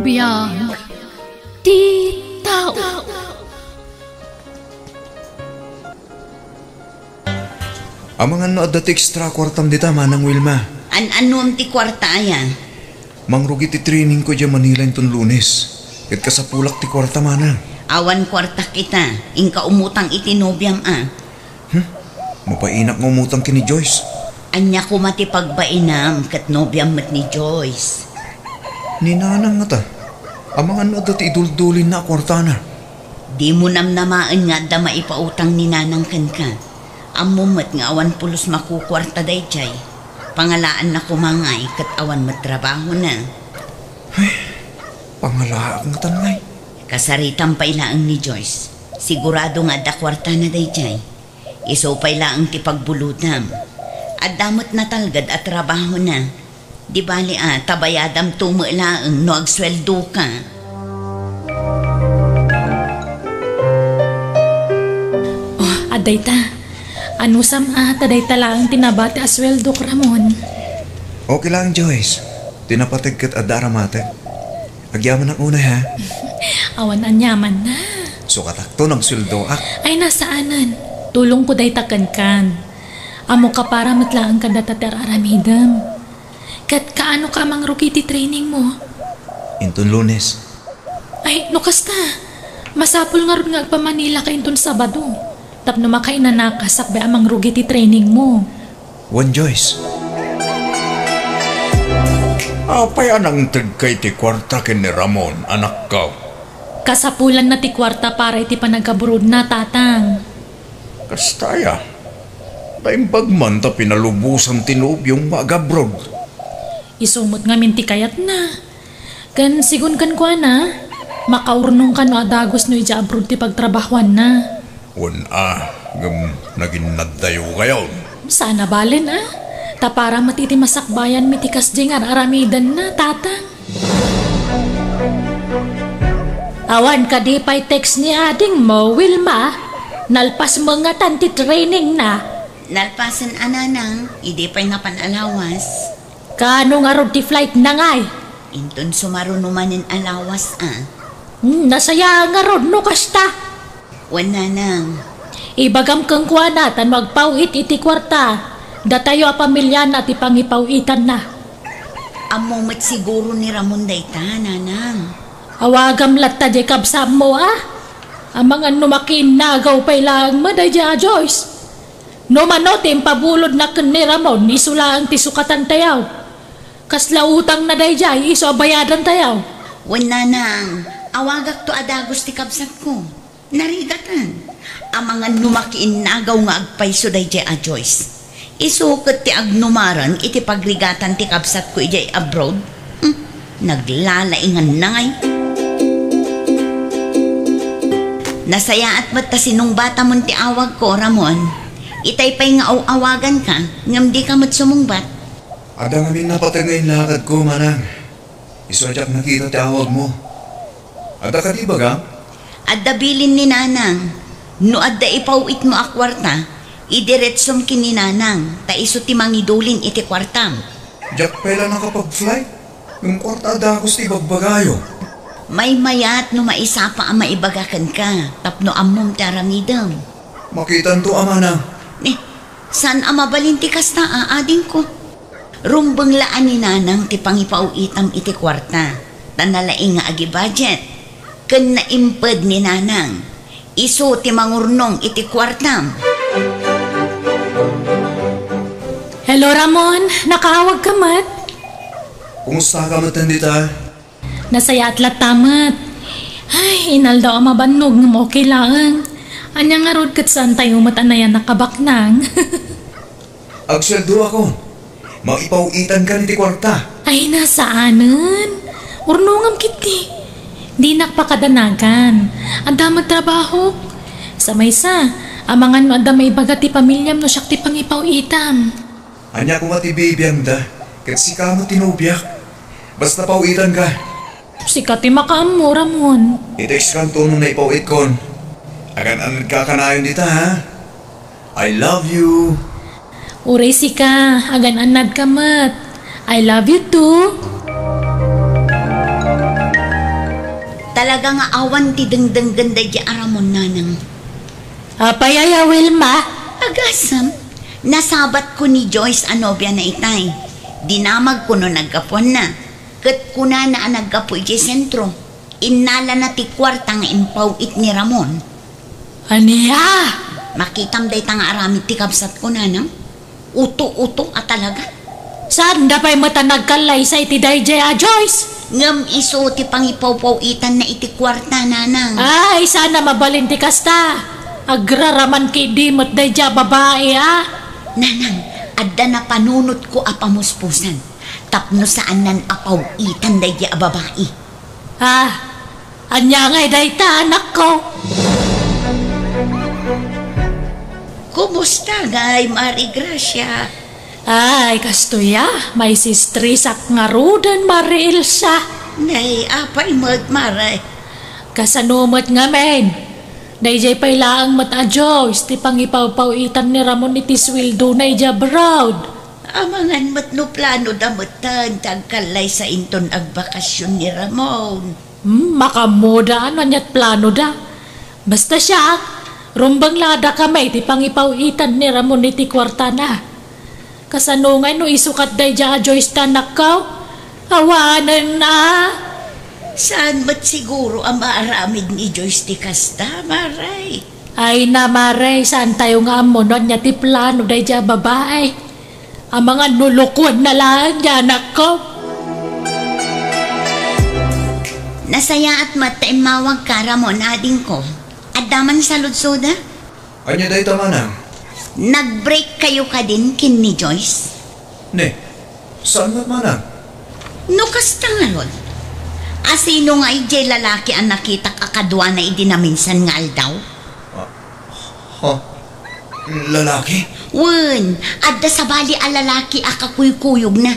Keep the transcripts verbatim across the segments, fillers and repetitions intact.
Biag ti tao. Amangan no adda ti extra kuartam dita, Manang Wilma. An-anuam ti kuarta aya? Mangrugi ti training ko idiay Manila inton Lunes. Ket kasapulak ti kuarta, Manang. Awan kuartak ita, inka umutang iti nobiam a. Hmm? Mabainak nga umutang ken ni Joyce. Ania koma ti pagbainam ket nobiam met ni Joyce? Ni Nanang ngata. Amangan no adda ti iduldulinna a kuartana. Dimo namnamaen nga adda maipautang ni Nanang kenka. Ammom met nga awan pulos makukuarta daydiay. Pangalaanna koma ngay ket awan met trabahona. Ay, pangalaak ngatan ngay. Kasaritam pay laeng ni Joyce. Sigurado nga adda kuartana daydiay. Isu pay laeng ti pagbulotam. Adda met natalged a trabahona. Di bali a, ta bayadamto met laeng no agsueldoka. Oh, adda ita. Anusam a, ta dayta laeng ti nabati a sueldok, Ramon. Okay laeng, Joyce. Ti napateg ket adda a ramateg. Agyamanak unay, ha? Awan aniamanna. Sukatakto, nagsueldoak. Ay, saanen. Tulongko dayta kenkan. Ammoka para met laeng kadata ti ar-aramidem. Ket kaanoka a mangrugi ti training mo? Inton Lunes. Ay, no kasta, masapul ngarud nga agpa-Manila ka inton Sabado. Tapno makainanaka sakbay a mangrugi ti training mo. Wen, Joyce. Apay a nangtegka iti kuarta ken ni Ramon, anakko? Kasapulanna ti kuarta para iti panagabrodna, Tatang. Kasta aya? Naimbag man ta pinalubosan ti nobiom nga agabrod. Isu met ngamin ti kayatna. Ken sigun kenkuana, makaurnongka no adagus no idiay abroad ti pagtrabahuanna. Wen a, ngem naginnaddayo kayon. Saan a balen a, ta para met iti masakbayanmi ti kasdi nga ar-aramidenna, Tatang. Awan kadi pay text ni adingmo, Wilma? Nalpasmo ngatan ti trainingna? Nalpasen a, Nanang, idi pay napan a lawas. Kaano ngarud ti flightna ngay? Inton sumaruno manen a lawas a. Hmm, nasayaat ngarud no kasta. Wen, Nanang. Ibagam kenkuana ta no agpaw-it iti kuarta, datayo a pamiliana ti pangipaw-itanna. Ammo met siguro ni Ramon dayta, Nanang. Awagam latta diay kabsatmo a. Amangan no makiinnagaw pay laeng met daydiay a Joyce. No mano ti impabulodna ken ni Ramon, isu laeng ti sukatantayo. Kasla utangna daydiay, isu a bayadantayo. Wen, Nanang, awagakto a dagus ti kabsatko. Narigatan. Amangan no makiinnagaw nga agpayso daydiay a Joyce. Isu ket ti agnumaran iti pagrigatan ti kabsatko idiay abroad. Hmm, naglalainganna ngay. Nasayaat met ta sinungbatamon ti awagko, Ramon. Itay pay nga aw-awaganka, ngem dika met sumungbat. Adda ngamin napateg nga innakadko, Manang. Isu a diak nakita ti awagmo. Adda kadi ibagam? Adda bilin ni Nanang. No adda ipaw-itmo a kuarta, idiretsom ken ni Nanang, ta isu ti mangidulin iti kuartam. Diak pay la nakapag-flight. Ngem kuarta a dagus ti ibagbagayo. Maymayat no maisapa a maibaga kenka tapno ammom ti aramidem. Makitanto a, Manang. Ni, saan a mabalin ti kasta a, adingko? Rumbeng la a ni Nanang ti pangipaw-itam iti kuarta, ta nalaing nga agibudget. Ken naimped ni Nanang. Isu ti mangurnong iti kuartam. Hello, Ramon. Nakaawagka met? Kumustaka met dita? Nasayaat latta met. Ay, inaldaw a mabannog ngem okay laeng. Ania ngarud ket saantayo met a nayanak a baknang. Agsueldoakon. Mangipaw-itankan iti kuarta. Ay, saanen. Urnongam ketdi. Dinak pakadanagan. Adda met trabahok. Sa maysa, amangan no adda maibaga ti pamiliam no siak ti pangipaw-itam. Ania koma ti bibiangda, ket sika met ti nobiak. Basta paw-itanka. Sika ti makaammo, Ramon. I-textkanto no naipaw-itkon. Agan-annadka kanayon dita, ha? I love you. Uray sika, agan-annadka met. I love you too. Ka nga awan ti dengdenggen daydi a Ramon, nanang. Apay aya, Wilma? Agasem, nasabatko ni Joyce a nobiana itay. Dinamagko no naggapuanna. Ket kunana a naggapu idiay sentro. Innalana ti kuarta nga impaw-it ni Ramon. Ania? Makitam dayta nga aramid ti kabsatko, nanang. Uto-uto a talaga. Saanda pay met a nagkallaysa iti daydiay a Joyce? Ngem isu ti pangipawpaw-itanna iti kuarta, nanang. Ay, saan a mabalin ti kasta. Agraraman ketdi met daydiay a babai, a? Nanang, adda napanunotko a pamuspusan tapno saannan a paw-itan daydiay a babai. Ah, ania ngay dayta, anakko? Kumusta ngay, Mari Gracia? Ay, kastoy a, maisistresak ngaruden, Mari Elsa. Nay, apay met, Mari? Kasano met ngamin? Daydiay pay laeng met a Joyce ti pangipawpaw-itan ni Ramon iti suweldona idiay abroad. Amangan met no planoda metten ti agkallaysa inton agbakasyon ni Ramon. Hmm, makaammoda no aniat planoda. Basta siak, rumbeng la a dakami ti pangipaw-itan ni Ramon iti kuartana. Kasano ngay no isukat daydiay a Joyce ta, anakko? Awanen a. Saan met siguro a maaramid ni Joyce ti kasta, Mari? Ay na, Mari, saantayo nga ammo no ania ti plano daydiay a babai. Amangan no lokoenna laeng diay anakko. Nasayaat met ta immawagka, Ramon, adingko. Adda man saludsoda? Ania dayta, manang? Nag-break kayo kadin ken ni Joyce? Ne, saan met, manang? No kasta ngarud, asino ngay diay lalaki a nakitak a kaduana idi naminsan nga aldaw? Ah, ha? Lalaki? Wen, adda sabali a lalaki a kakuykuyogna.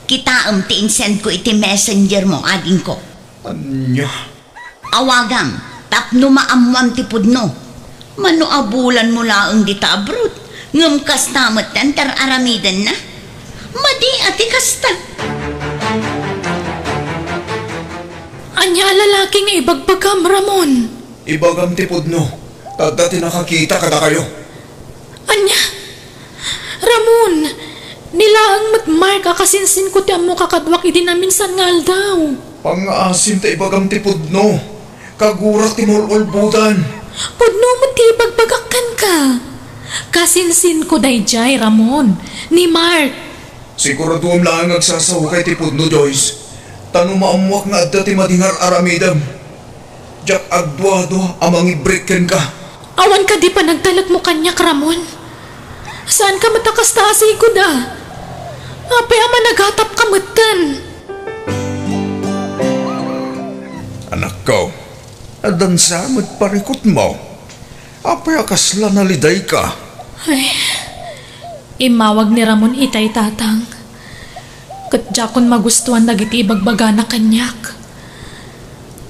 Kitaem ti insendko iti messenger mo, adingko. Ania? Awagam tapno maammoam ti pudno. Mano a bulanmo laeng dita abroad, ngem kasta met ti ar-aramidenna? Madi a ti kasta. Ania a lalaki nga ibagbagam, Ramon? Ibagam ti pudno, ta adda ti nakakita kadakayo. Ania? Ramon, ni laeng met Mark a kasinsinko ti ammoka kaduak idi naminsan nga aldaw. Pangngaasim ta ibagam ti pudno. Kagurak ti maul-ulbodan. Pudno met ti ibagbagak kenka. Kasinsinko daydiay, Ramon, ni Mark. Siguradoem laeng nga agsasaoka iti pudno, Joyce. Ta no maammoak nga adda ti madi nga ar-aramidem, diak agduadua a mangibreak kenka. Awan kadi panagtalekmo kaniak, Ramon? Saanka met a kasta a sigud a? Apay a managatapka metten? Anakko, addan sa met parikutmo. Apay a kasla nalidayka? Ay, immawag ni Ramon itay, Tatang. Ket diakon magustuan dagiti ibagbagana kaniak.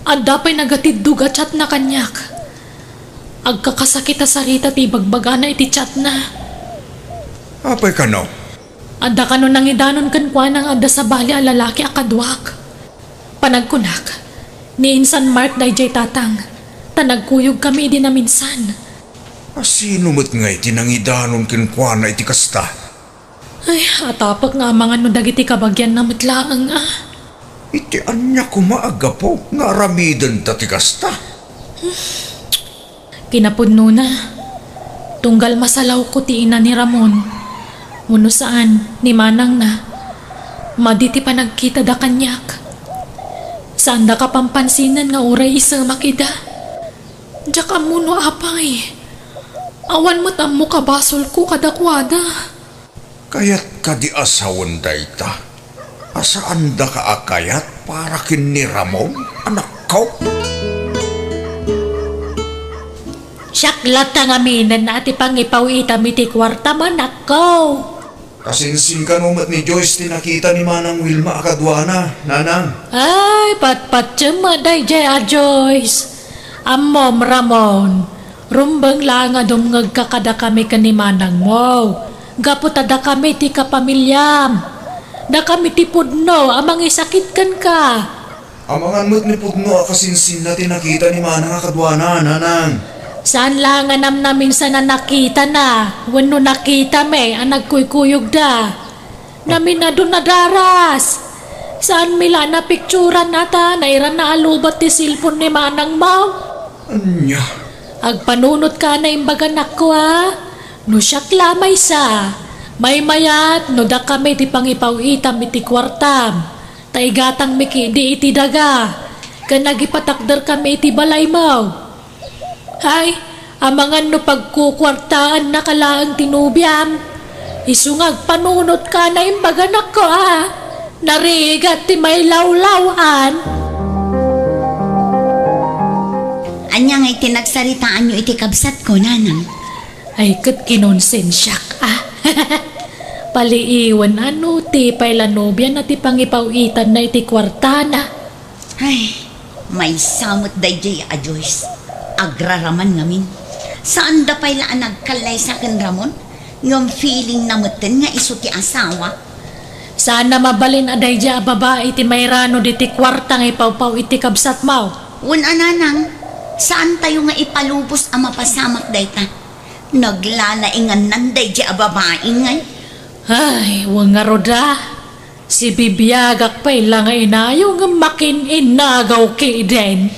Adda pay nagatiddog a chatna kaniak. Agkakasakit a sarita ti ibagbagana iti chatna. Apay kano? Adda kano nangidanon kenkuana nga adda sabali a lalaki a kaduak. Panagkunak, ni insan Mark daydiay, Tatang, ta nagkuyogkami idi naminsan. Asino met ngay ti nangidanon kenkuana iti kasta? Ay, atapek nga amangan no dagiti kabagianna met laeng a. Iti ania koma a gapu nga aramidenta ti kasta? Kinapudnona, tunggal masalawko ti ina ni Ramon, wenno saan, ni manangna, madi ti panagkitada kaniak. Saanda kapampansinan nga uray isemak ida. Diak ammo no apay. Awan met ammo kabasolko kadakuada. Kayat kadi a sawen dayta? A saandaka a kayat para ken ni Ramon, anakko? Siak latta ngamin a ti pangipaw-itam iti kuartam, anakko. Kasinsin kano met ni Joyce ti nakita ni Manang Wilma a kaduana, nanang? Ay, patpatiem met daydiay a Joyce. Ammom, Ramon, rumbeng laeng a dumngegka kadakami ken ni manangmo, gapu ta dakami ti kapamiliam. Dakami ti pudno a mangisakit kenka. Amangan met ni pudno a kasinsinna ti nakita ni Manang a kaduana, Nanang. Saan la nga namnaminsan a nakitana, wenno nakitami a nagkuykuyogda. Naminadon a daras. Saanmi la a napikturan a ta nairanna a lobet ti cellphone ni Manang Mau. Ania? Agpanunotka a naimbag, anakko, a? No siak la maysa, maymayat no dakami ti pangipaw-itam iti kuartam, ta igatangmi ketdi iti daga, ken agipatakderkami iti balaymo. Ay, amangan no pagkukuartaannaka laeng ti nobiam. Isu nga agpanunotka a naimbag, anakko, a? Narigat ti mailawlaw-an. Ania ngay ti nagsaritaanyo iti kabsatko, Nanang? Ay, ket kinonsensiak, a? Paliiwen a no ti pay la nobiana ti pangipaw-itanna iti kuartana. Ay, maysa met daydiay a Joyce. Agraraman ngamin. Saanda pay la a nagkallaysa ken Ramon, ngem feelingna metten nga isu ti asawa. Saan a mabalin a daydiay a babai ti mairano diti kuarta nga ipawpaw iti kabsatmo. Wen a, Nanang, saantayo nga ipalubos a mapasamak dayta. Naglalaingannan daydiay a babai ngay. Ay, wen ngarud a. Sibibiagak pay la nga inayo ngem makin-innagaw ketdin.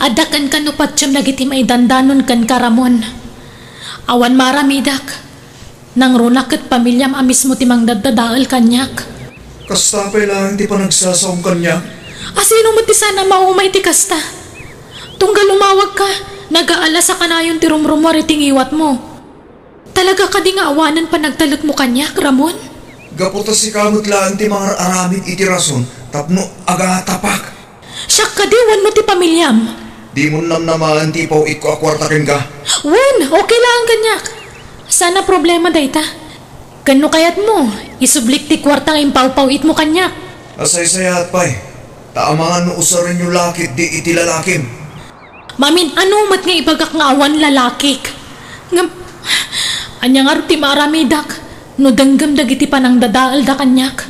Adda kenka no patiem dagiti maidandanon kenka, Ramon. Awan maaramidak. Nangruna ket pamiliam a mismo ti mangdaddadael kaniak. Kasta pay laeng ti panagsasaom kaniak. A sino met ti saan a mauma iti kasta? Tunggal umawagka, nagaalas a kanayon ti rumrumuar iti ngiwatmo. Talaga kadi nga awanen panagtalekmo kaniak, Ramon? Gapu ta sika met laeng ti mangar-aramid iti rason tapno agatapak. Siak kadi wenno ti pamiliam? Dimon namnamaen ti ipaw-itko a kuarta kenka. Wen, okay laeng kaniak. Saan a problema dayta. Ken no kayatmo, isublik ti kuarta nga impawpaw-itmo kaniak. Nasaysayaat pay. Ta amangan no usarenyo la ketdi iti lalakim. Mamin-ano met nga ibagak nga awan lalakik? Ngem, ania ngarud ti maaramidak no denggem dagiti panangdadaelda kaniak?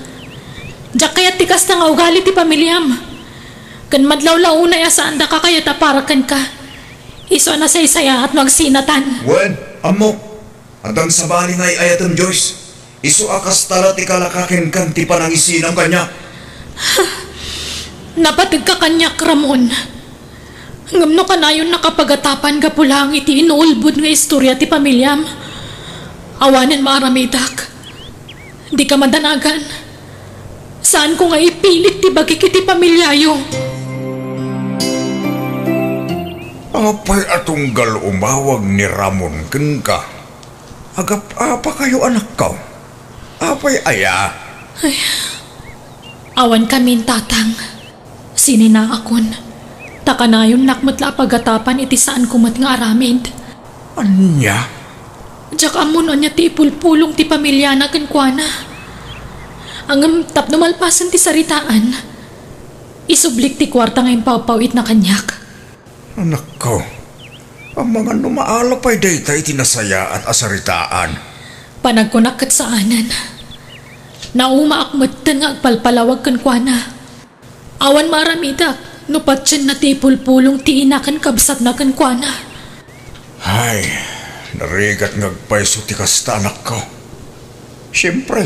Diak kayat ti kasta nga ugali ti pamiliam. Ken madlawlaw unay a saandaka kayat a para kenka. Isu a nasaysayaat no agsinatan. Wen, ammok. Addan sabali nga ay-ayatem, Joyce. Isu a kasta la ti kalaka kenka ti panangisinam kaniak. Napategka kaniak, Ramon. Ngem no kanayon nakapagatapan gapu laeng iti inuulbod nga istorya ti pamiliam, awanen maaramidak. Dika madanagan. Saanko nga ipilit ti bagik iti pamiliayo. Apay a tunggal umawag ni Ramon kenka? Agap-apakayo, anakko. Apay aya? Ay, awan kamin, Tatang. Sininaakon. Ta kanayonnak met la a pagatapan iti saanko met nga aramid. Ania? Diak ammo no ania ti ipulpulong ti pamiliana kenkuana. Ngem tapno malpasen ti saritaan, isublik ti kuarta nga impawpaw-itna kaniak. Anakko, amangan no maala pay dayta iti nasayaat a saritaan. Panagkunak ket saanen. Naumaak metten nga agpalpalawag kenkuana. Awan maaramidak no patienna ti ipulpulong ti ina ken kabsatna kenkuana. Ay, narigat nga agpayso ti kasta, anakko. Siempre,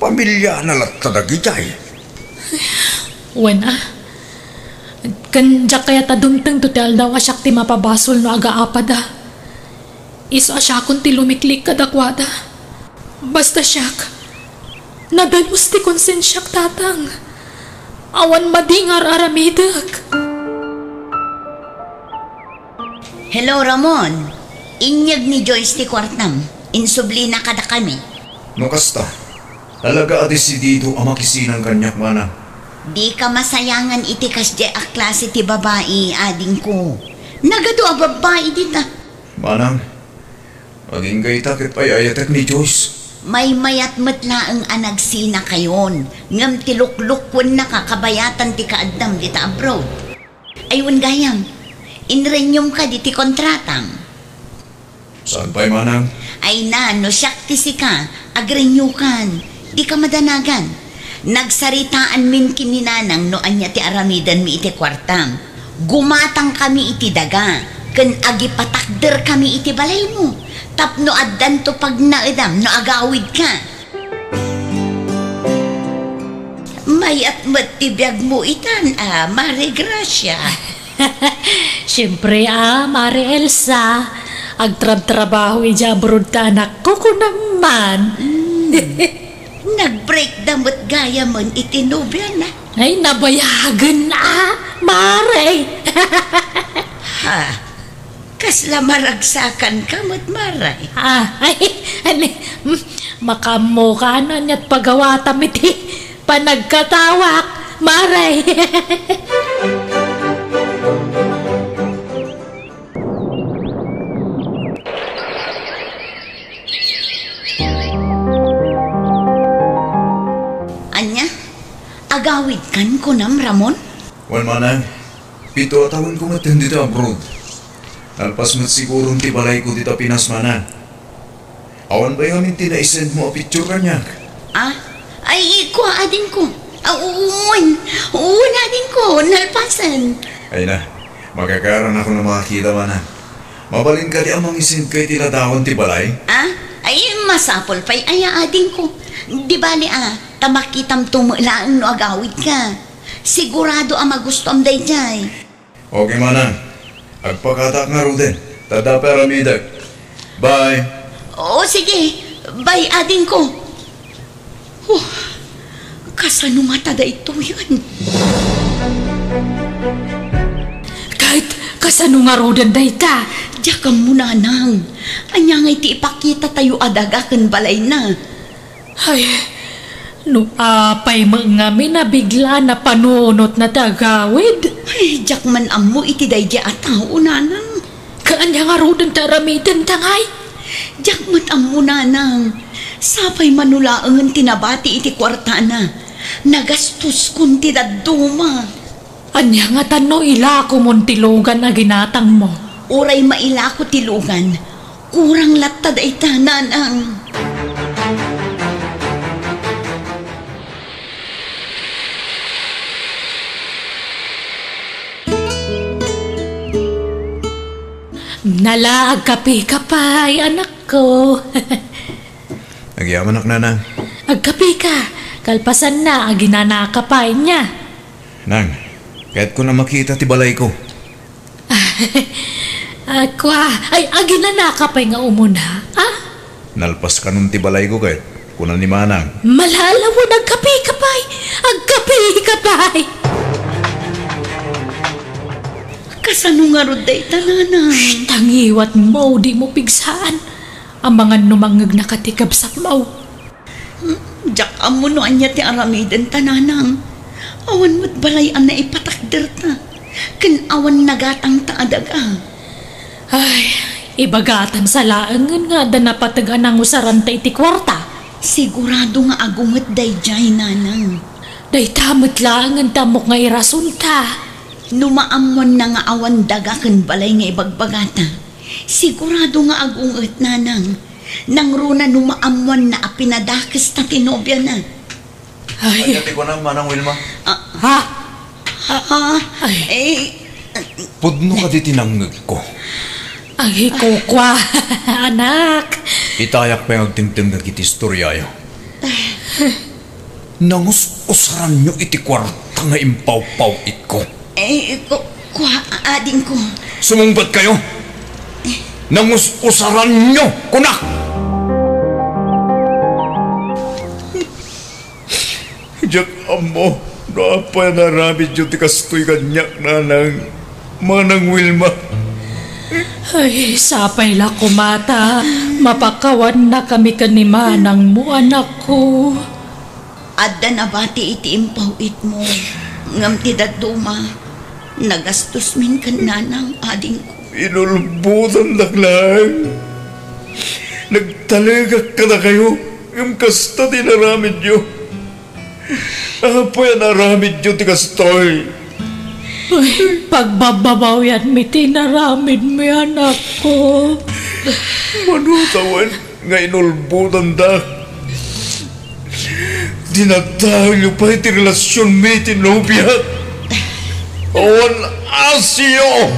pamiliana latta dagidiay. Wen a. Ken diak kayat a dumtengto ti aldaw a siak ti mapabasol no agaapada. Isu a siakon ti lumiklik kadakuada. Basta siak, nadalus ti konsensiak, Tatang. Awan madi nga ar-aramidek. Hello, Ramon. Inyeg ni Joyce ti kuartam. Insublina kadakami. No kasta, talaga a desidido a makisinang kaniak, manang. Dika masayangan iti kasdiay a klase ti babai, adingko. Nagadu a babbai dita. Manang, agingga ita ket ay-ayatek ni Joyce. Maymayat met laeng a nagsinakayon, ngem ti luklukuennaka kabayatan ti kaaddam dita abroad. Ay, wen gayam, inrenyuem kadi ti kontratam? Saan pay, manang? Ay na, no siak ti sika, agrenyukan. Dika madanagan. Nagsaritaanmin ken ni Nanang no ania ti aramidenmi iti kuartam. Gumatangkami iti daga, ken agipatakderkami iti balaymo, tapno addanto pagnaedam no agawidka. Mayat met ti biagmo itan, a, Mare Gracia. Siempre, a, Mare Elsa. Agtrabtrabaho idiay abroad ti anakko, kunam man. Mm. Nag-break da met gayamen iti nobiana. Ay, nabayagen, a, Mare. Ha? Kasla maragsakanka met, Mare. A, ay, ani, mm, makaammoka no aniat pagawatam iti panagkatawak, Mare. Ania? Agawidkan kunam, Ramon? Wen, Manang. Pito a tawenko met ditoy abroad. Nalpas met siguron ti balayko dita Pinas, Manang. Awan pay ngamin ti naisendmo a picture kaniak. A? Ay, kua, adingko. A, wen. Wen, adingko. Nalpasen. Ay na, makakaranakon a makakita, Manang. Mabalin kadi a mangisend ka iti ladawan ti balay? A? Ay, masapul pay aya, adingko. Di bali, a, ta makitamto met laeng no agawidka. Sigurado a magustuam daydiay. Okay, Manang. Agpakatak ngaruden. Ta adda pay aramidek. Bye. O, sige. Bye, adingko. Oh, kasano ngata daytoyen? Ket kasano ngaruden dayta? Diak ammo, Nanang. Ania ngay ti ipakitatayo a daga ken balayna? Ay, no apay met ngamin a bigla a napanunotna ti agawid? Ay, diak man ammo iti daydiay a tao, Nanang. Ket ania ngaruden ti aramidenta ngay? Diak met ammo, Nanang. Sapay mano laengen ti nabati iti kuartana. Nagastoskon ti dadduma. Ania ngata no ilakomon ti lugan a ginatangmo? Uray mailako ti lugan, kurang latta dayta, Nanang. Nala, agkapeka pay, anakko. Agyamanak, Nanang. Agkapeka, kalpasanna, aginanaka pay, ania? Nang, kayatko a makita ti balayko. A, kua, ay, aginanaka pay nga umuna, a? Nalpas kanon ti balayko ket kuna ni Manang. Malalawan, agkapeka pay! Agkapeka pay! Kasano ngarud dayta, Nanang? Shh, tangiwatmo, dimo pigsaan. Amangan no mangngegnaka ti kabsatmo. Hmm, diak ammo no ania ti aramidenta, Nanang. Awan met balay a naipatakderta, ken awan nagatangta a daga. Ay, ibagatan sa laengen nga adda napateg a nangusaranta iti kuarta. Sigurado nga agunget daydiay, Nanang. Dayta met laengen ti ammok nga irasulta. No maammoanna nga awan daga ken balay nga ibagbagata, sigurado nga agunget, Nanang. Nangruna no maammoanna a pinadakesta ti nobiana. Ay. Ania ti kunam, Manang Wilma? Ah. Ha? Ah, ah, ay. Eh, pudno kadi ti nangngegko? Ay, kukua, anak. Itayak pay nga agtimtim dagiti istoriayo. Nangus-usaranyo iti kuarta nga impawpaw-itko. Eh, ku-, kua, adingko. Sumungbat kayo? Nangus-usaranyo, kunak! Diak ammo no apay a naaramidyo ti kastoy kaniak, Nanang, Manang Wilma. Ay, sapay la koma ta mapakawannakami ken ni Manangmo, anakko. Adda nabati iti impaw-itmo, ngem ti dadduma, nagastosmin ken Nanang, adingko. Inulbodandak laeng. Nagtalekak kadakayo, ngem kasta ti inaramidyo. Apay a naaramidyo ti kastoy? Uy, pagbababawyanmi ti inaramidmo, anakko. Mano ta wen nga inulbodandak? Dinadaelyo pay ti relasionmi iti nobiak. Awan asio.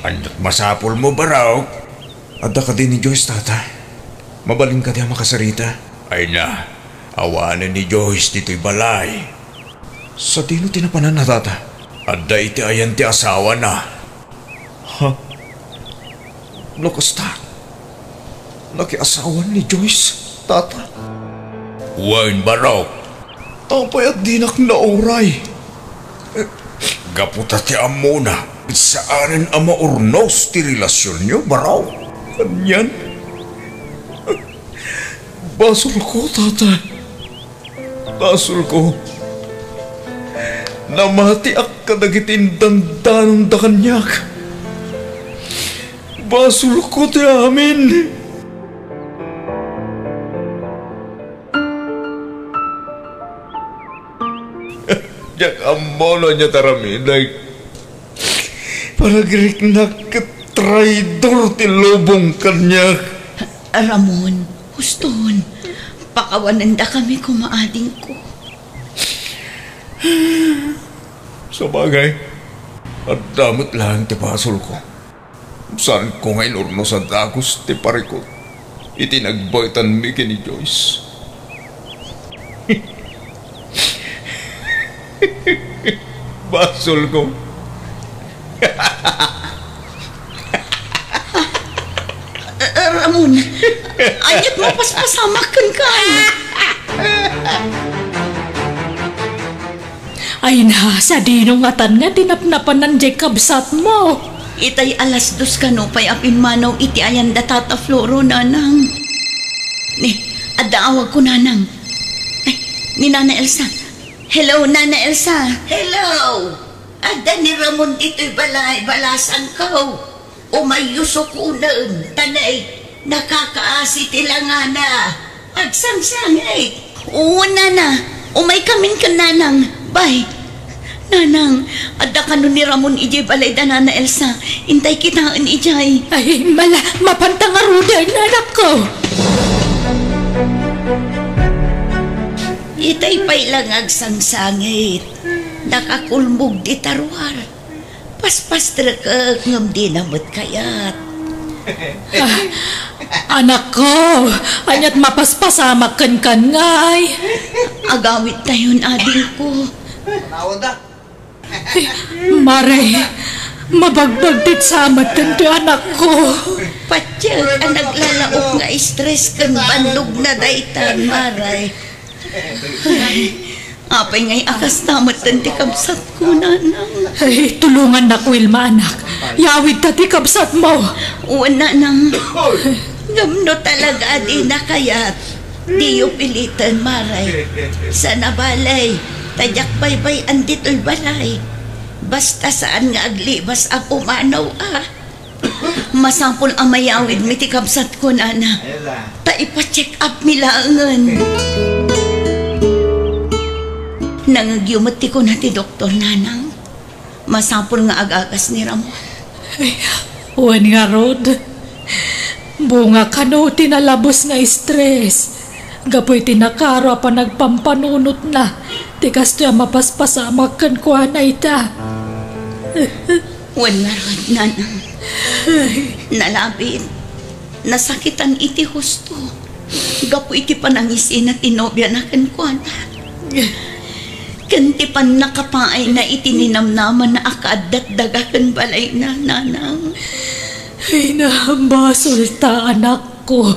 Ania't masapulmo, Barok? Adda kadi ni Joyce, Tata? Mabalin kadi a makasarita? Ay na, awanen ni Joyce ditoy balay. Sadino ti napananna, Tata? Adda iti ayan ti asawana. Ha? No kasta, nakiasawan ni Joyce, Tata? Wen, Barok. Apay a dinak nauray? Gapu ta ti ammona, saanen a maurnos ti relasionyo, Barok. Anian? Basolko, Tata. Basolko. Namatiak kadagiti indandanonda kaniak. Basolko ti amin. Diak ammo no ania ti aramidek. Panagriknak ket traidor ti lubong kaniak. Ramon, huston, pakawanendakami koma, adingko. Sabagay, adda met laeng ti basolko. Saanko nga inurnos a dagus ti parikut iti nagbaetanmi ken ni Joyce. Basolko. Ah, Ramon, ania't mapaspasamak kenka? Ay na, sadino ngatan nga ti napnapanan diay kabsatmo? Itay alas dos kano pay a pimmanaw iti ayan da Tata Floro, nanang. Ni, adda awagko, nanang. Ay, ni Nana Elsa. Hello, Nana Elsa. Hello! Adda ni Ramon ditoy balay, balasangko. Umayyo sukonen, ta nay, nakakaasi ti langana. Agsangsangit. Oo, nana. Umaykamin ken nanang. Bay. Nanang, adda kano ni Ramon idiay balay da Nana Elsa. Intay kitaen idiay. Ay, mala, mapanta ngaruden, anakko. Itay pay la nga agsangsangit. Nakakulmog dita ruar. Paspastrekek ngem dina met kayat. Ah, anakko, ania't mapaspasamak kenkan ngay? Agawidtayon, adingko. Mare, mabagbagtit sa met daytoy anakko. Patiek a naglalaok nga stress ken bannogna daytan, mare. Ay, apay ngay a kasta metten ti kabsatko, nanang? Ay, tulongannak, Wilma, anak. Yawidta ti kabsatmo. Wen, nanang. Ngem no talaga a dina kayat, diyo piliten, mare. Sana balay, ta diak baybay-an ditoy balay. Basta saan nga aglibas a pumanaw, a. Masapul a mayawidmi ti kabsatko, nana. Ta ipa-check up mi laengen. Nangngegyo met ti kuna ti doktor, nanang. Masapul nga agagas ni Ramon. Ay, wen ngarud. Bunga kano ti nalabes nga stress. Gapu iti nakaro a panagpampanunotna, ti kastoy a mapaspasamak kenkuana ita. Wen ngarud, nanang. Nalabit, nasakitan iti husto gapu iti panangisina ti nobiana kenkuana. Ken ti pannakapaayna iti ninamnamana a kaaddat daga ken balayna, nanang. Ay, nabasolta, anak. Ko.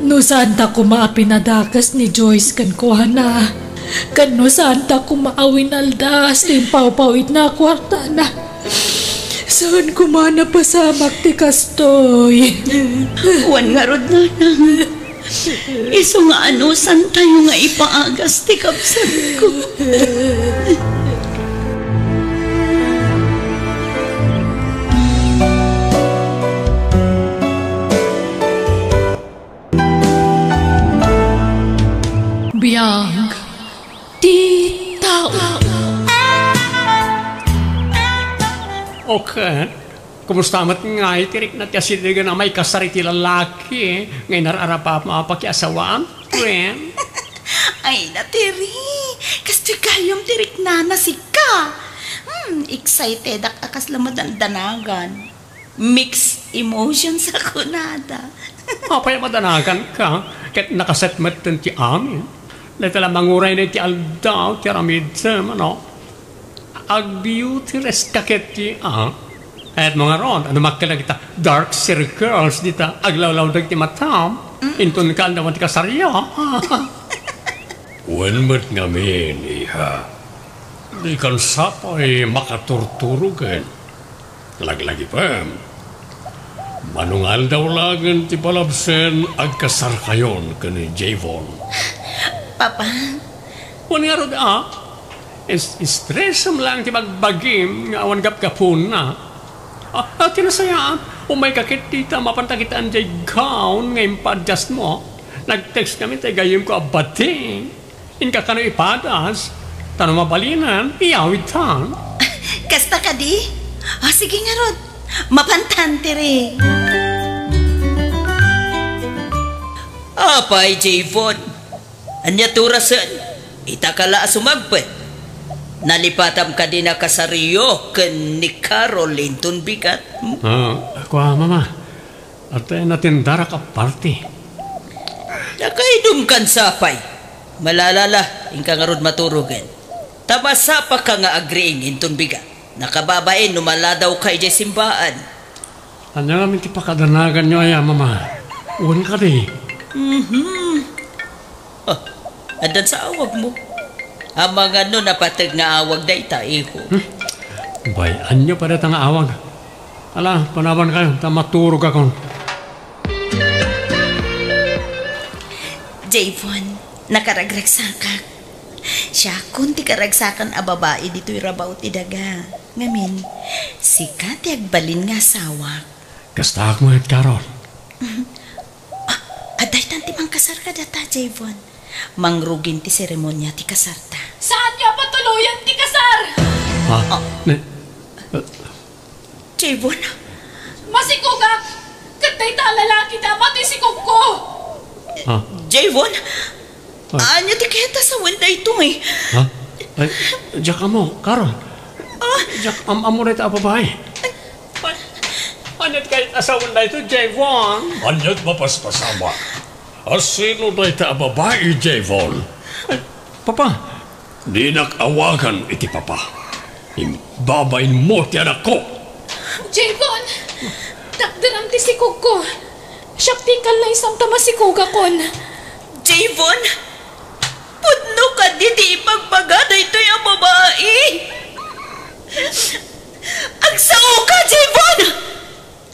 No saanta koma a pinadakes ni Joyce kenkuana, ken no saanta koma a winaldas ti impawpawidna a kuartana, saan koma napasamak ti kastoy. Wen ngarud, nanang. Isu nga anusantayo nga ipaagas ti kabsatko. Biag ti tao. Okay. Kumusta met ngay ti rikna ti asidegen a maikasar iti lalaki nga inar-arap a mapakiasawaan, friend? Ay, natiri. Kastoy gayam ti riknana sika. Hmm, excitedak a kasla madandanagan. Mixed emotions a kunada. Apay a madanaganka? Ket nakaset metten ti amin. Dayta la manguray na iti aldaw ti aramidem, ano? Agbeauty rest ka ketdi, a? Kayatmo ngarud, no makkel dagita dark circles dita aglawlawdeg ti matam, inton kaandawan ti kasaryo. Wen met ngamin, iha. Dikan sapay makaturturogen. Laglagipem. Mano nga aldaw laengen ti palabsen agkasarkayon ken ni Javon. Papa. Wen ngarud, a? Is-, stressem laeng ti bagbagim nga awan gapgapuna. A, a, ti nasayaat, umayka ket dita, mapanta kitaan diay gown nga impa-adjustmo. Nag-text kami tay gayyemko a bati. Inka kano ipadas, ta no mabalinen, iyawidtan. Kasta kadi? O, sige ngarud. Mapantan, tiri. Apay, Javon? Ania ti orasen? Ita ka la a sumagpet. Nalipatam kadi a kasaryo ken ni Carol inton bigat? Hmm? A, kua, Mama. Adda natendarak a party. Nakaidumkan sapay. Malalala, inka ngarud maturogen. Ta masapaka nga agriing inton bigat. Nakababain no maladawka idiay simbaan. Ania ngamin ti pakadanaganyo aya, Mama? Wen kadi? Mhm. Ah, addan sa awagmo. Amangan no napateg nga awag dayta, iho. Hmm? Bay-anyo pay dayta nga awag. Ala, panawankayo, ta maturogakon. Javon, nakaragragsakak. Siakon ti karagsakan a babai ditoy rabaw ti daga. Ngamin, sika ti agbalin nga asawak. Kastaak met, Carol. Ah, adaytan ti mangkasar kadata, Javon. Mangrugin ti seremonia ti kasarta. Saanyo a patuloyen ti kasar! Ha? Ah. Ne-, uh, Javon? Masikogak! Ket dayta a lalaki ti ama ti sikogko! Ha? Javon? Ay. Ania ti kayat a sawen daytoy? Ha? Ay, diak ammo, Carol. Ah. Diak am-ammo dayta a babai. Ay, ania ti kayat a sawen daytoy, Javon? Ania ti mapaspasamak? A sino dayta a babai, Javon? Ay, Papa. Dinak awagan iti papa. Imbabainmo ti anakko. Javon! Takderam ti sikogko. Siak ti kallaysam ta masikogakon. Javon! Pudno kadi ti ibagbaga daytoy a babai? Agsaoka, Javon!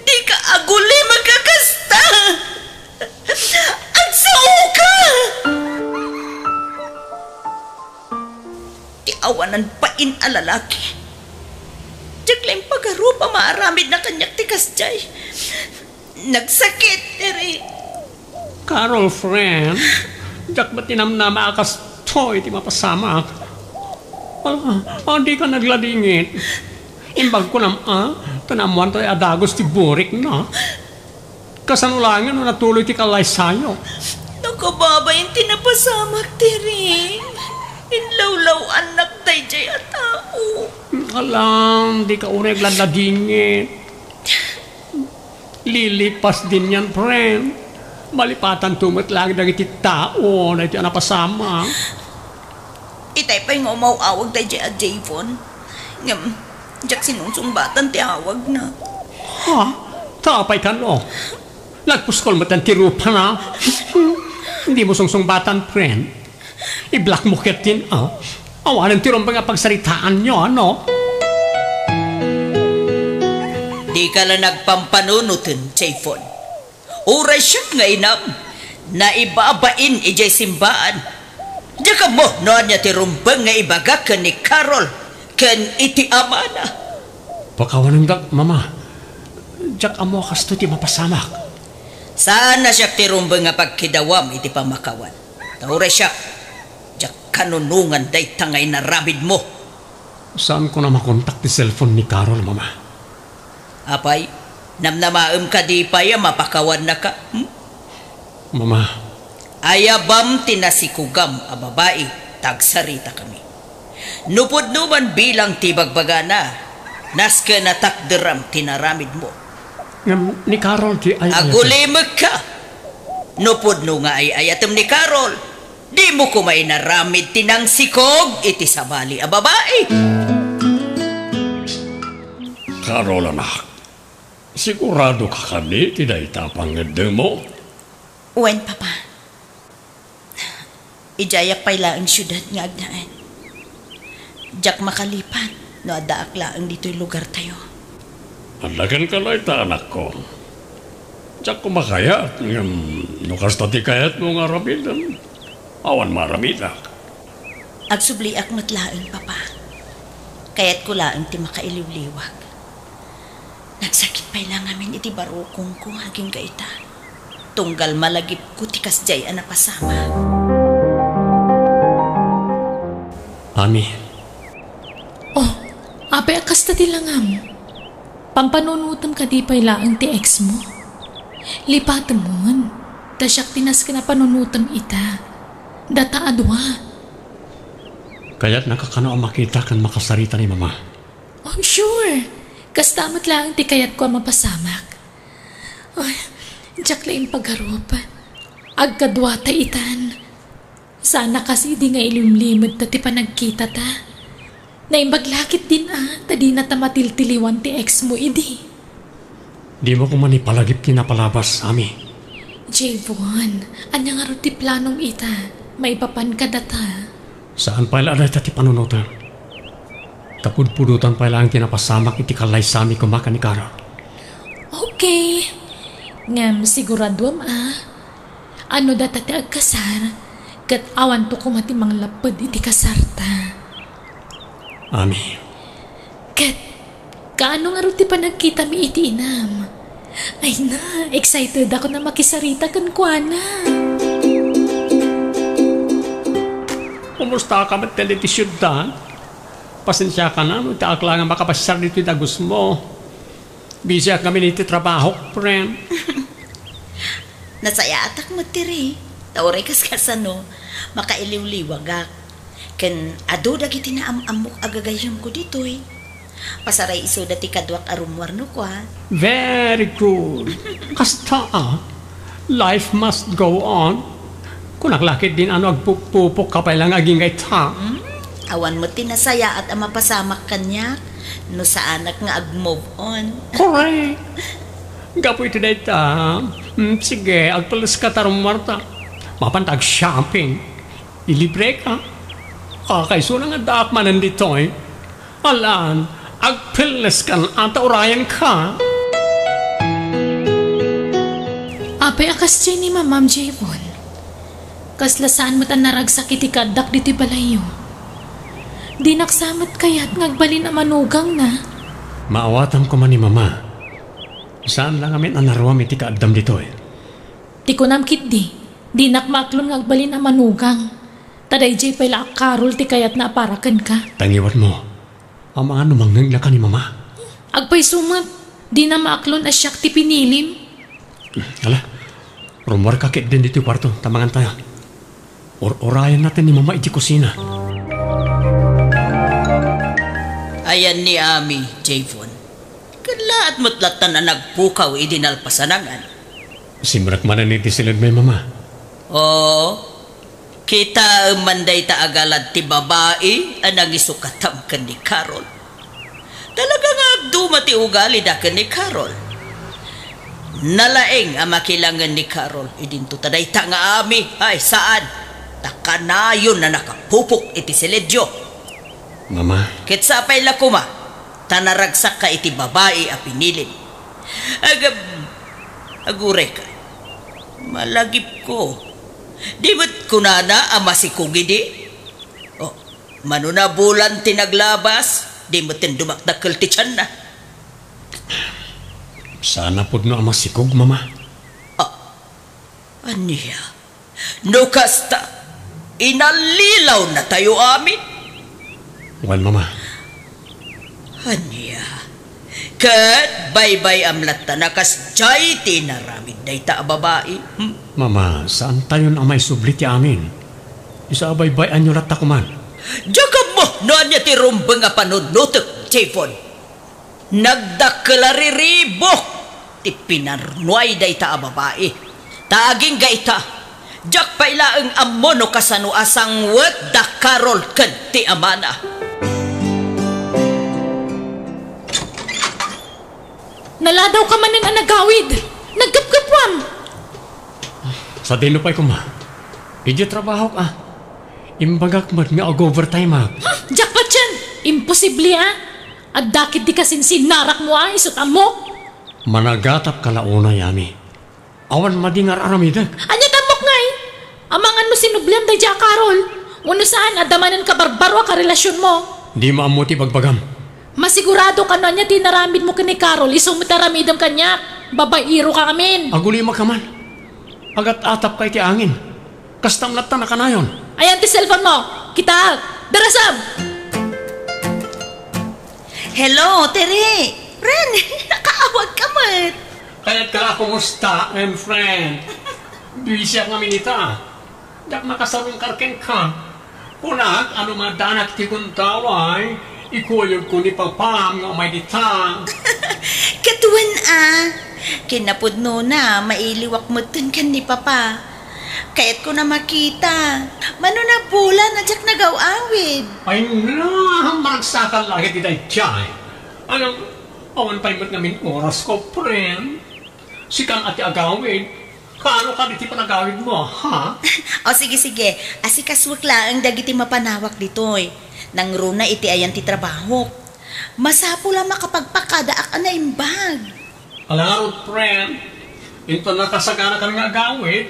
Dika agulim a kakasta! Agsaoka! Ti awanan bain a lalaki. Diak la impagarup a maaramidna kaniak ti kasdiay. Nagsakit, Eric. Carol, friend, diak met tinamnama a kastoy ti mapasamak. Ah, ah, dika nagladingit. Imbag kunam, a, ta naammoan tayo a dagus ti burikna. Kasano laengen no natuloy ti kallaysayo? Nakababain ti napasamak, Terry. Inlawlaw-annak daydiay a tao. Alam, dika uray agladladingit. Lilipas din yan, friend. Malipatanto met laeng dagiti tao daytoy a napasamak. Itay pay nga umaw-awag daydiay a Javon. Ngem, diak sinungsungbatan ti awagna. Ha? Ta apay kano? Nagpuskol met ti rupana? Dimo sungsungbatan, friend. I-block mo ketdin, a? Awanen ti rumbeng a pagsaritaanyo, ano? Dika la nagpampanunoten, Javon. Uray siak nga inam, naibabain idiay simbaan. Diak ammo no ania ti rumbeng nga ibagak ken ni Carol ken iti amana. Pakawanendak, Mama. Diak ammo a kastoy ti mapasamak. Saan a siak ti rumbeng nga pagkidawam iti pammakawan. Ta uray siak, diak kanunongan dayta nga inaramidmo. Saanko a makontak ti cellphone ni Carol, Mama. Apay, namnamaem kadi pay a mapakawannaka? Hmm? Mama. Ayabam ti nasikugam a babai, ta agsaritakami. No pudno man bilang ti bagbagana, nasken a takderam ti naramidmo. Ngem ni Carol ti ay-ayatek. Agulimekka! No pudno nga ay-ayatem ni Carol, dimo koma inaramid ti nangsikog iti sabali a babai. Carol, anak, siguradoka kadi ti dayta a pangngeddengmo? Wen, Papa. Idiayak pay laeng siudad nga agnaed. Diak makalipat no addaak laeng ditoy lugartayo. Adda kenka dayta, anakko. Diak koma kayat, ngem no kasta ti kayatmo nga aramiden, awan maaramidak. Agsubliak met laeng, Papa. Kayatko laeng ti makailiwliwag. Nagsakit pay la ngamin iti barukongko agingga ita. Tunggal malagipko ti kasdiay a napasamak. Ami. Oh, apay a kasta ti langam? Pampanunotem kadi pay laeng ti ex mo? Lipatemon, ta siak ti nasken a panunotem ita. Data a dua. Kayatnaka kano a makita ken makasarita ni Mama? Oh, sure. Kasta met laeng ti kayatko a mapasamak. Ay, diak la impagarup. Agkaduata itan. Saan a kas idi nga ilimlimedta ti panagkitata. Naimbag la ketdin a, ta dinata matiltiliwan ti ex mo idi. Dimo koma ipalagip ti napalabas, Ami. Javon, ania ngarud ti planom ita? Maipapan kadata? Saan pay la a dayta ti panunotem. Ta pudpudotan pay laeng ti napasamak iti kallaysami koma ken ni Carol. Okay. Ngem siguraduem a, a no data ti agkasar, ket awanto koma ti manglapped iti kasarta. Ami. Ket, kaano ngarud ti panagkitami iti inam? Ay na, excited ako na makisarita kenkuana. Kumustaka met iti siudad? Pasensiaka na no diak laeng a makapasiar ditoy dagusmo. Busyak ngamin iti trabahok, friend. Nasayaatak met ti ri, ta uray kaskasano, makailiwliwagak. Ken adu dagiti naam-ammok a gagayyemko ditoy. Pasaray isuda ti kaduak a rummuar no kua. Very good. Kasta, ah. Life must go on. Kunak la ketdin a no agpupupokka pay la nga agingga ita. Hmm? Awan met ti nasayaat a mapasamak kaniak no saanak nga ag-move on. Correct. Gapu iti dayta, mm, sige, agpelleska ta rummuarta. Mapanta ag-shopping. Ilibreka. Kakaisuna nga addaak manen ditoy. Alan, agpelleskan a ta urayenka. Apay a kasdiay ni Mamam, Javon? Kasla saan met a naragsak iti kaaddak ditoy balayyo. Dinak sa met kayat nga agbalin a manugangna. Maawatam koma ni Mama. Saan la ngamin a naruam iti kaaddam ditoy. Ti kunam ketdi, dinak maaklon nga agbalin a manugang. Ta daydiay pay la a Carol ti kayatna a para kenka. Ta ngiwatmo, amangan no mangngegna ka ni Mama. Agpayso met, dina maaklon a siak ti pinilim. Ala, rummuarka ketdin ditoy kuarto, ta mangantayo. Ur-urayennaten ni Mama iti kusina. Ayan ni Ami, Javon. Kallaat met lattan a nagpukaw idi nalpasanangan. Simrek manen iti siledmi, Mama. Oo. Kitaem man dayta a galad ti babai a nangisukatam ken ni Carol. Talaga nga agduma ti ugalida ken ni Carol. Nalaing a makilangen ni Carol idinto ta dayta nga Ami, ay saan. Ta kanayon a nakapupok iti siledyo. Mama. Ket sapay la koma, ta naragsakka iti babai a pinilim. Agab-, agurayka. Malagipko. Di met kunana a masikog idi? Oh, mano nabulan ti naglabas, di metten dumakdakkel ti tianna. Saan a pudno a masikog, Mama. Ah, ania? No kasta, inallilawnatayo amin. Wen, Mama. Ania? Ket baybay-am latta a kasdiay ti inaramid dayta a babai. Hmm? Mama, saantayon a maisubli ti amin. Isu a baybay-anyo latta koman. Diak ammo no ania ti rumbeng a panunnotek, Jevon. Nagdakkel a riribuk ti pinarnuay dayta a babai. Ta agingga ita, diak pay laeng ammo no kasano a sangwet da Carol ken ti amana. Naladawka manen a nagawid. Naggapgapwam. Sadino pay koma. Idiay trabahok, a. Imbagak met nga ag-overtime-ak. Hmm, diak patien. Imposible, a. Adda ketdi kasinsinnarakmo, a, isut' ammok. Managatapka la unay, Ami. Awan madi nga ar-aramidek. Ania ti ammok ngay? Amangan no sinubliam daydiay a Carol? Wenno saan, adda manen kabarbaro a karelasionmo? Dimo ammo ti ibagbagam. Masiguradok no ania ti inaramidmo ken ni Carol, isu met ti aramidem kaniak. Babaieroka ngamin. Agulimak ka man. Agat-atapka iti angin. Kastam latta a kanayon. Ayan ti cellphone mo. Kitaek. Darasam! Hello, Tere. Ren, nakaawagka met. Kayatka a kumusta, em, friend? Busy-ak ngamin ita. Diak makasarungkar kenka. Kunak, no maaddanak ti gundaway, ikuyogko ni Papam nga umay dita. Ket wen a, kinapudnona, mailiwak metten ken ni Papa. Kayatko a makita. Mano nabulan a diak nagaw-awid. Ay na, maragsakan la iti daydiay. Ano, awan pay met ngamin orasko, friend. Sika a ti agawid. Kaano kadi ti panagawidmo, ha? O, sige, sige. Asikasuek laeng dagiti mapanawak ditoy. Nangruna iti ayan ti trabahok. Masapul a makapagpakadaak a naimbag. Ala ngarud, friend. Inton nakasaganakan nga agawid,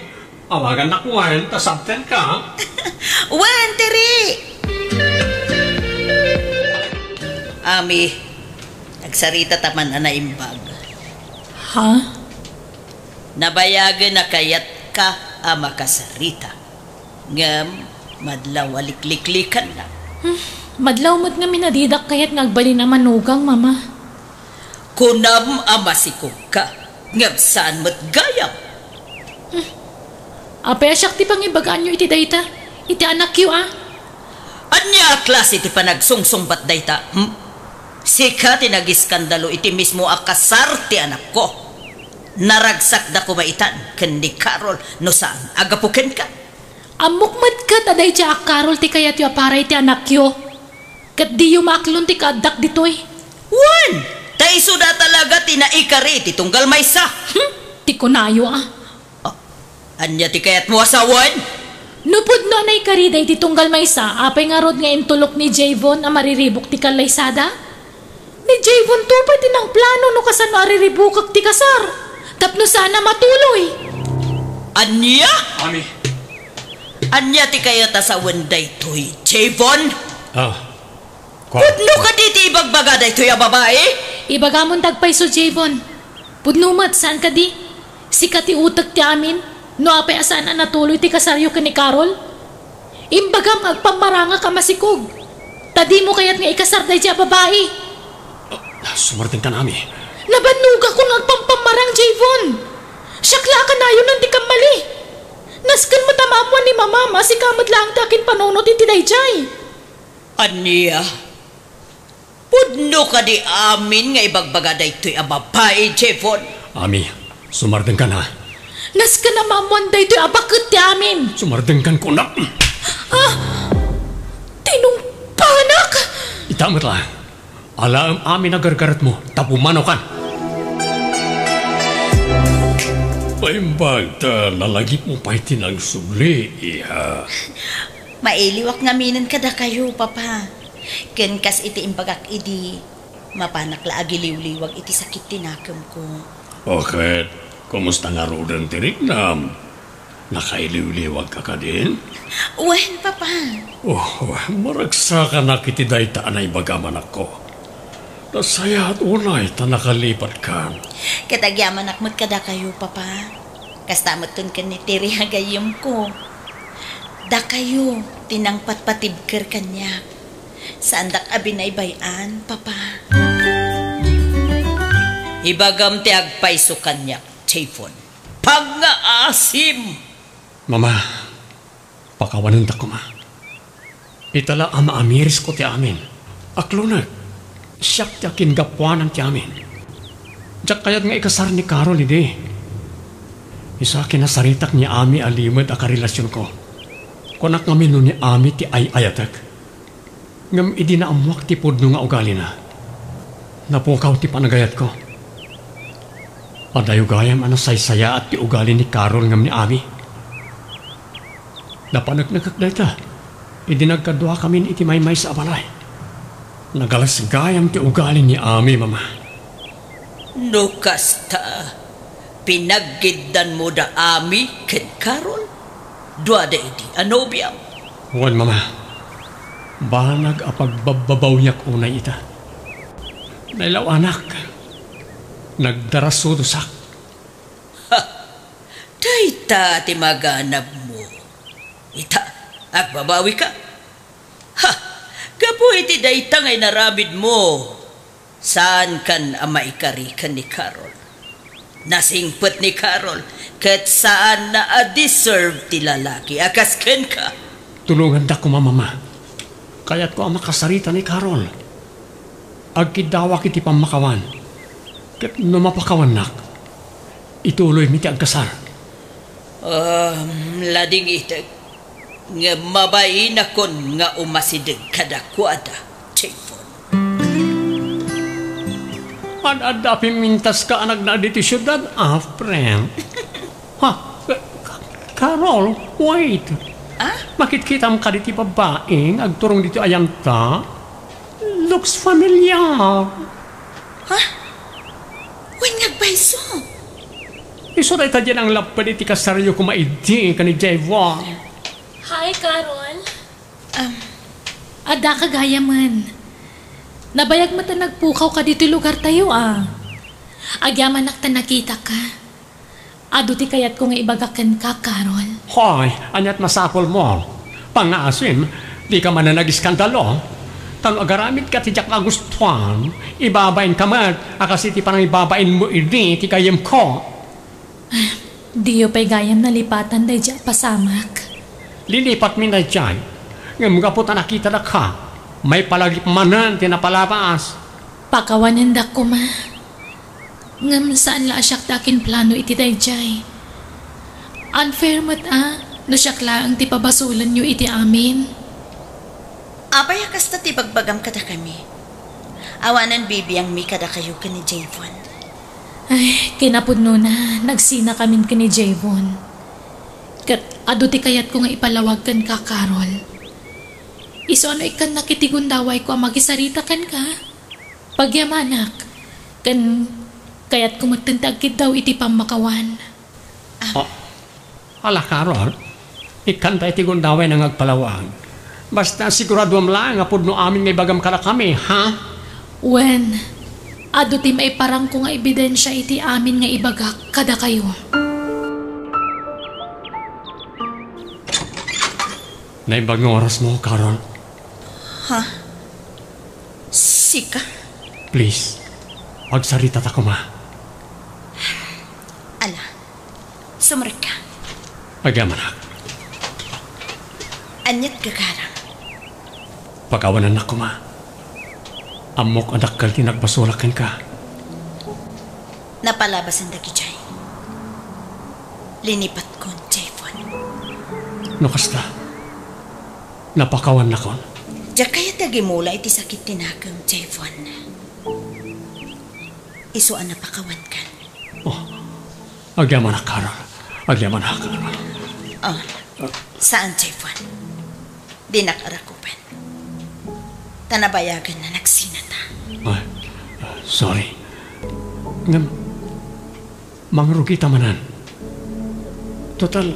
awagannak wen ta sabtenka. Wen, Tere! Ami, agsarita ta man a naimbag. Ha? Nabayagen a kayatka a makasarita. Ngem, madlaw a likliklikannak. Hmm, madlaw met ngamin a didak kayat nga agbalin a manugang, Mama. Kunam a masikogka, ngem saan met gayam. Hmm. Apay a siak ti pangibagaanyo iti dayta? Iti anakyo, a? Ania a klase ti panagsungsungbat dayta, hmm? Sika ti nagiskandalo iti mismo a kasar ti anakko. Naragsakda koma itan ken ni Carol no saan a gapu kenka. Ammok met ket a daydiay a Carol ti kayatyo a para iti anakyo. Ket diyo maaklon ti kaaddak ditoy. Wen, ta isuda talaga ti naikari iti tunggal maysa. Hmm, ti kunayo, a. Ah, ania ti kayatmo a sawen? No pudno a naikari daydi tunggal maysa, apay ngarud nga intulok ni Javon a mariribuk ti kallaysada? Ni Javon to pay ti nangplano no kasano a riribukek ti kasar tapno saan a matuloy. Ania? Ami. Ania ti kayat a sawen daytoy, Javon? Ah, Pudno kadi ti ibagbaga daytoy a babai? Ibagamon ti agpayso, Javon. Pudno met, saan kadi? Sika ti utek ti amin, no apay a saan a natuloy ti kasaryo ken ni Carol? Imbagam nga agpammarangak a masikog. Ta dimo kayat nga ikasar daydiay a babai. Ah, sumardengkan, Ami. Nabannogakon nga agpampammarang, Javon. Siak la a kanayonan ti kammali. Nasken met a maammuan ni Mamam a sika met laeng ti akinpanunot iti daydiay. Ania? Pudno kadi amin nga ibagbaga daytoy a babai, Javon? Ami, sumardengkan, ha? Nasken a maammuan daytoy a baket ti amin. Sumardengkan, kunak. Ah! Tinungpanak! Ita met la. Alaem amin a gargaretmo, ta pumanokan. Paimbag ta nalagipmo pay ti nagsubli, iha. Mailiwak ngaminen kadakayo, Papa. Ken kas iti imbagak idi, mapanak la agiliwliwag iti sakit ti nakemko. O ket, kumusta ngaruden ti riknam? Nakailiwliwagka kadin? Wen, Papa. Oh, maragsakanak iti dayta a naibagam, anakko. Nasayaat unay ta nakalipatkan. Ket agyamanak met kadakayo, Papa. Kasta metten ken ni Tere a gayyemko. Dakayo ti nangpatpatibker kaniak. Saandak a binaybay-an, Papa. Ibagam ti agpayso kaniak, Javon. Pangngaasim! Mama, pakawanendak koma. Ita la a maamirisko ti amin. Aklonek, siak ti akinggapuanan ti amin. Diak kayat nga ikasar ni Carol idi. Isu a kinasaritak ni Ami a limed a karelasionko. Kunak ngamin no ni Ami ti ay-ayatek. Ngem idi naammuak ti pudno nga ugalina, napukaw ti panagayatko. Adayo gayam a nasaysayaat ti ugali ni Carol ngem ni Ami. Napaneknekek dayta idi nagkaduakamin iti maymaysa a balay. Nagalas gayam ti ugali ni Ami, Mama. No kasta, pinaggiddanmo da Ami ken Carol? Duada idi a nobiam? Wen, Mama. Banag a pagbabbabawiak unay ita. Nailawanak. Nagdarasudosak. Ha! Dayta ti maganabmo. Ita, agbabawika? Ha! Gapu iti dayta nga inaramidmo, saankan a maikari ken ni Carol. Nasingpet ni Carol, ket saanna a deserve ti lalaki a kas kenka. Tulongandak koma, Mama. Kayatko a makasarita ni Carol. Agkiddawak iti pammakawan. Ket no mapakawannak, ituloymi ti agkasar. Um, ladingitek. Ngem mabainakon nga umasideg kadakuada, Javon. Ad-adda a pimmintaska a nagna ditoy siudad, a, friend. Ha? Ka-, Carol, wait. Ah? Makitkitam kadi ti babaeng agturong ditoy ayanta? Looks familiar. Ha? Wen nga agpayso. Isu dayta diay nanglapped iti kasaryo koma idi ken ni Javon. Hi, Carol. Um, Addaka gayamen. Nabayag met a nagpukaw ka ditoy lugartayo, a. Agyamanak ta nakitaka. Adu ti kayatko nga ibagak kenka, Carol. Hoy, ania't masapulmo? Pangngaasim, dika manen agiskandalo. Ta no agaramidka ti diak nagustuan, ibabainka met a kas iti panangibabainmo idi ti gayyemko. Diyo pay gayam nalipatan daydiay a pasamak. Lilipatmi daydiay, ngem gapu ta nakitadaka, maipalagip manen ti napalabas. Pakawanendak koma. Ngem saan la a siak ti akinplano iti daydiay. Unfair met a no siak laeng ti pabasolenyo iti amin. Apay a kasta ti bagbagam kadakami? Awanen bibiangmi kadakayo ken ni Javon. Ay, kinapudnona, nagsinakamin ken ni Javon. Ket adu ti kayatko nga ipalawag kenka, Carol. Isu a no ikkannak iti gundawayko a makisarita kenka, pagyamanak, ken kayatko metten ti agkiddaw iti pammakawan. Ah, ala, Carol, ikkanta iti gundaway nga agpalawag. Basta siguraduam laeng a pudno amin nga ibagam kadakami, ha? Wen, adu ti maiparangko nga ebidensia iti amin nga ibagak kadakayo. Naimbag nga orasmo, Carol. Ha? Sika? Please, agsaritata koma. Ala, sumrekka. Agyamanak. Ania't gagaram? Pakawanennak koma. Ammok a dakkel ti nagbasolak kenka. Napalabasen dagidiay. Linipatkon, Javon. No kasta, napakawannakon. Diak kayat a gimula iti sakit ti nakem, Javon. Isu a napakawankan. Oh, agyamanak, Carol. Agyamanak, Carol. Oh, saan, Javon? Dinak arakupen. Ta nabayagen a nagsinata. Ay, sorry. Ngem, mangrugita manen. Total,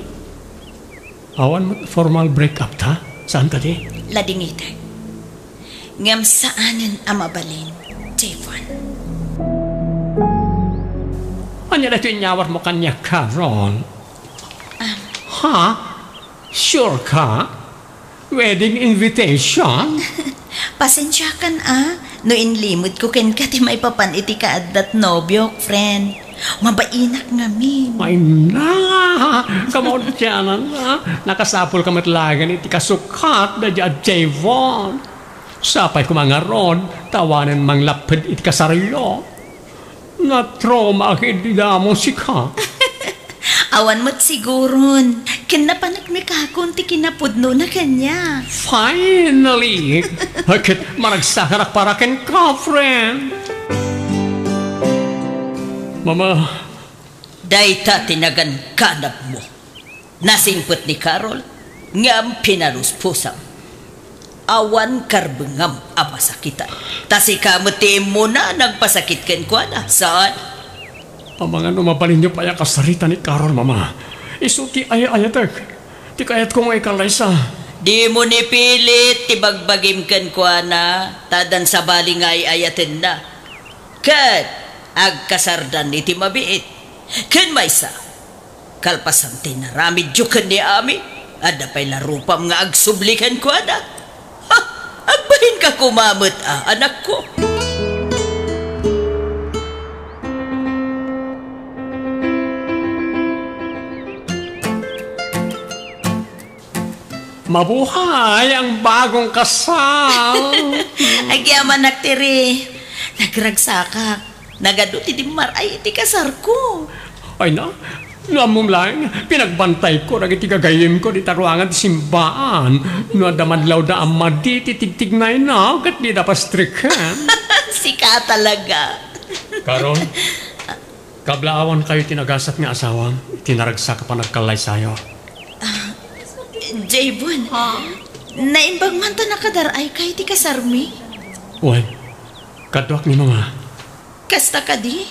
awan met formal break-up ta? Saan kadi? Ladingitek. Ngem saanen a mabalin, Javon. Ania daytoy inyawarmo kaniak, Carol? Um, Ha? Sure ka? Wedding invitation? Pasensiakan, a. No inlimedko kenka ti maipapan iti kaaddat nobiok, friend, mabainak ngamin. Ay na! Kamaudianan, a? Nakasapulka met laengen iti kasukat daydi a Javon. Sapay koma ngarud, ta awanen manglapped iti kasaryo. Natrauma a ketdi damo sika. Awan met siguron. Ken napanek ni Kakon ti kinapudnona kaniak. Finally! Ket maragsakanak para kenka, friend. Mama. Dayta ti naganganabmo. Nasingpet ni Carol, ngem pinaluspusam. Awan karbengam a pasakitan. Ta sika met ti immuna nagpasakit kenkuana, saan? Amangan no mabalinyo pay a kasarita ni Carol, Mama. Isu ti ay-ayatek. Ti kayatko nga ikallaysa. Dimo ni pilit ti bagbagim kenkuana, ta addan sabali nga ay-ayatenna. Ket agkasardan iti mabiit. Ken maysa, kalpasan ti naramidyo ken ni Ami, adda pay la rupam nga agsubli kenkuana. Ha! Agbalinka koma met a, anakko. Mabuhay ang bagong kasal! Agyamanak, Tiri. Nagragsakak. Nagadu ti dimmar-ay iti kasarko. Ay na, no ammom laeng, pinagbantayko dagiti gagayyemko dita ruangan ti simbaan. No adda madlawda a madi ti tigtignayna, ket dida pastreken. Sika talaga. Karon, kablaawankayo ti nagasat nga asawam iti naragsak a panagkallaysayo. Ah, Javon, Ha? Naimbag man ta nakadar-ayka iti kasarmi? Wen, kaduak ni Mama. Kasta kadi?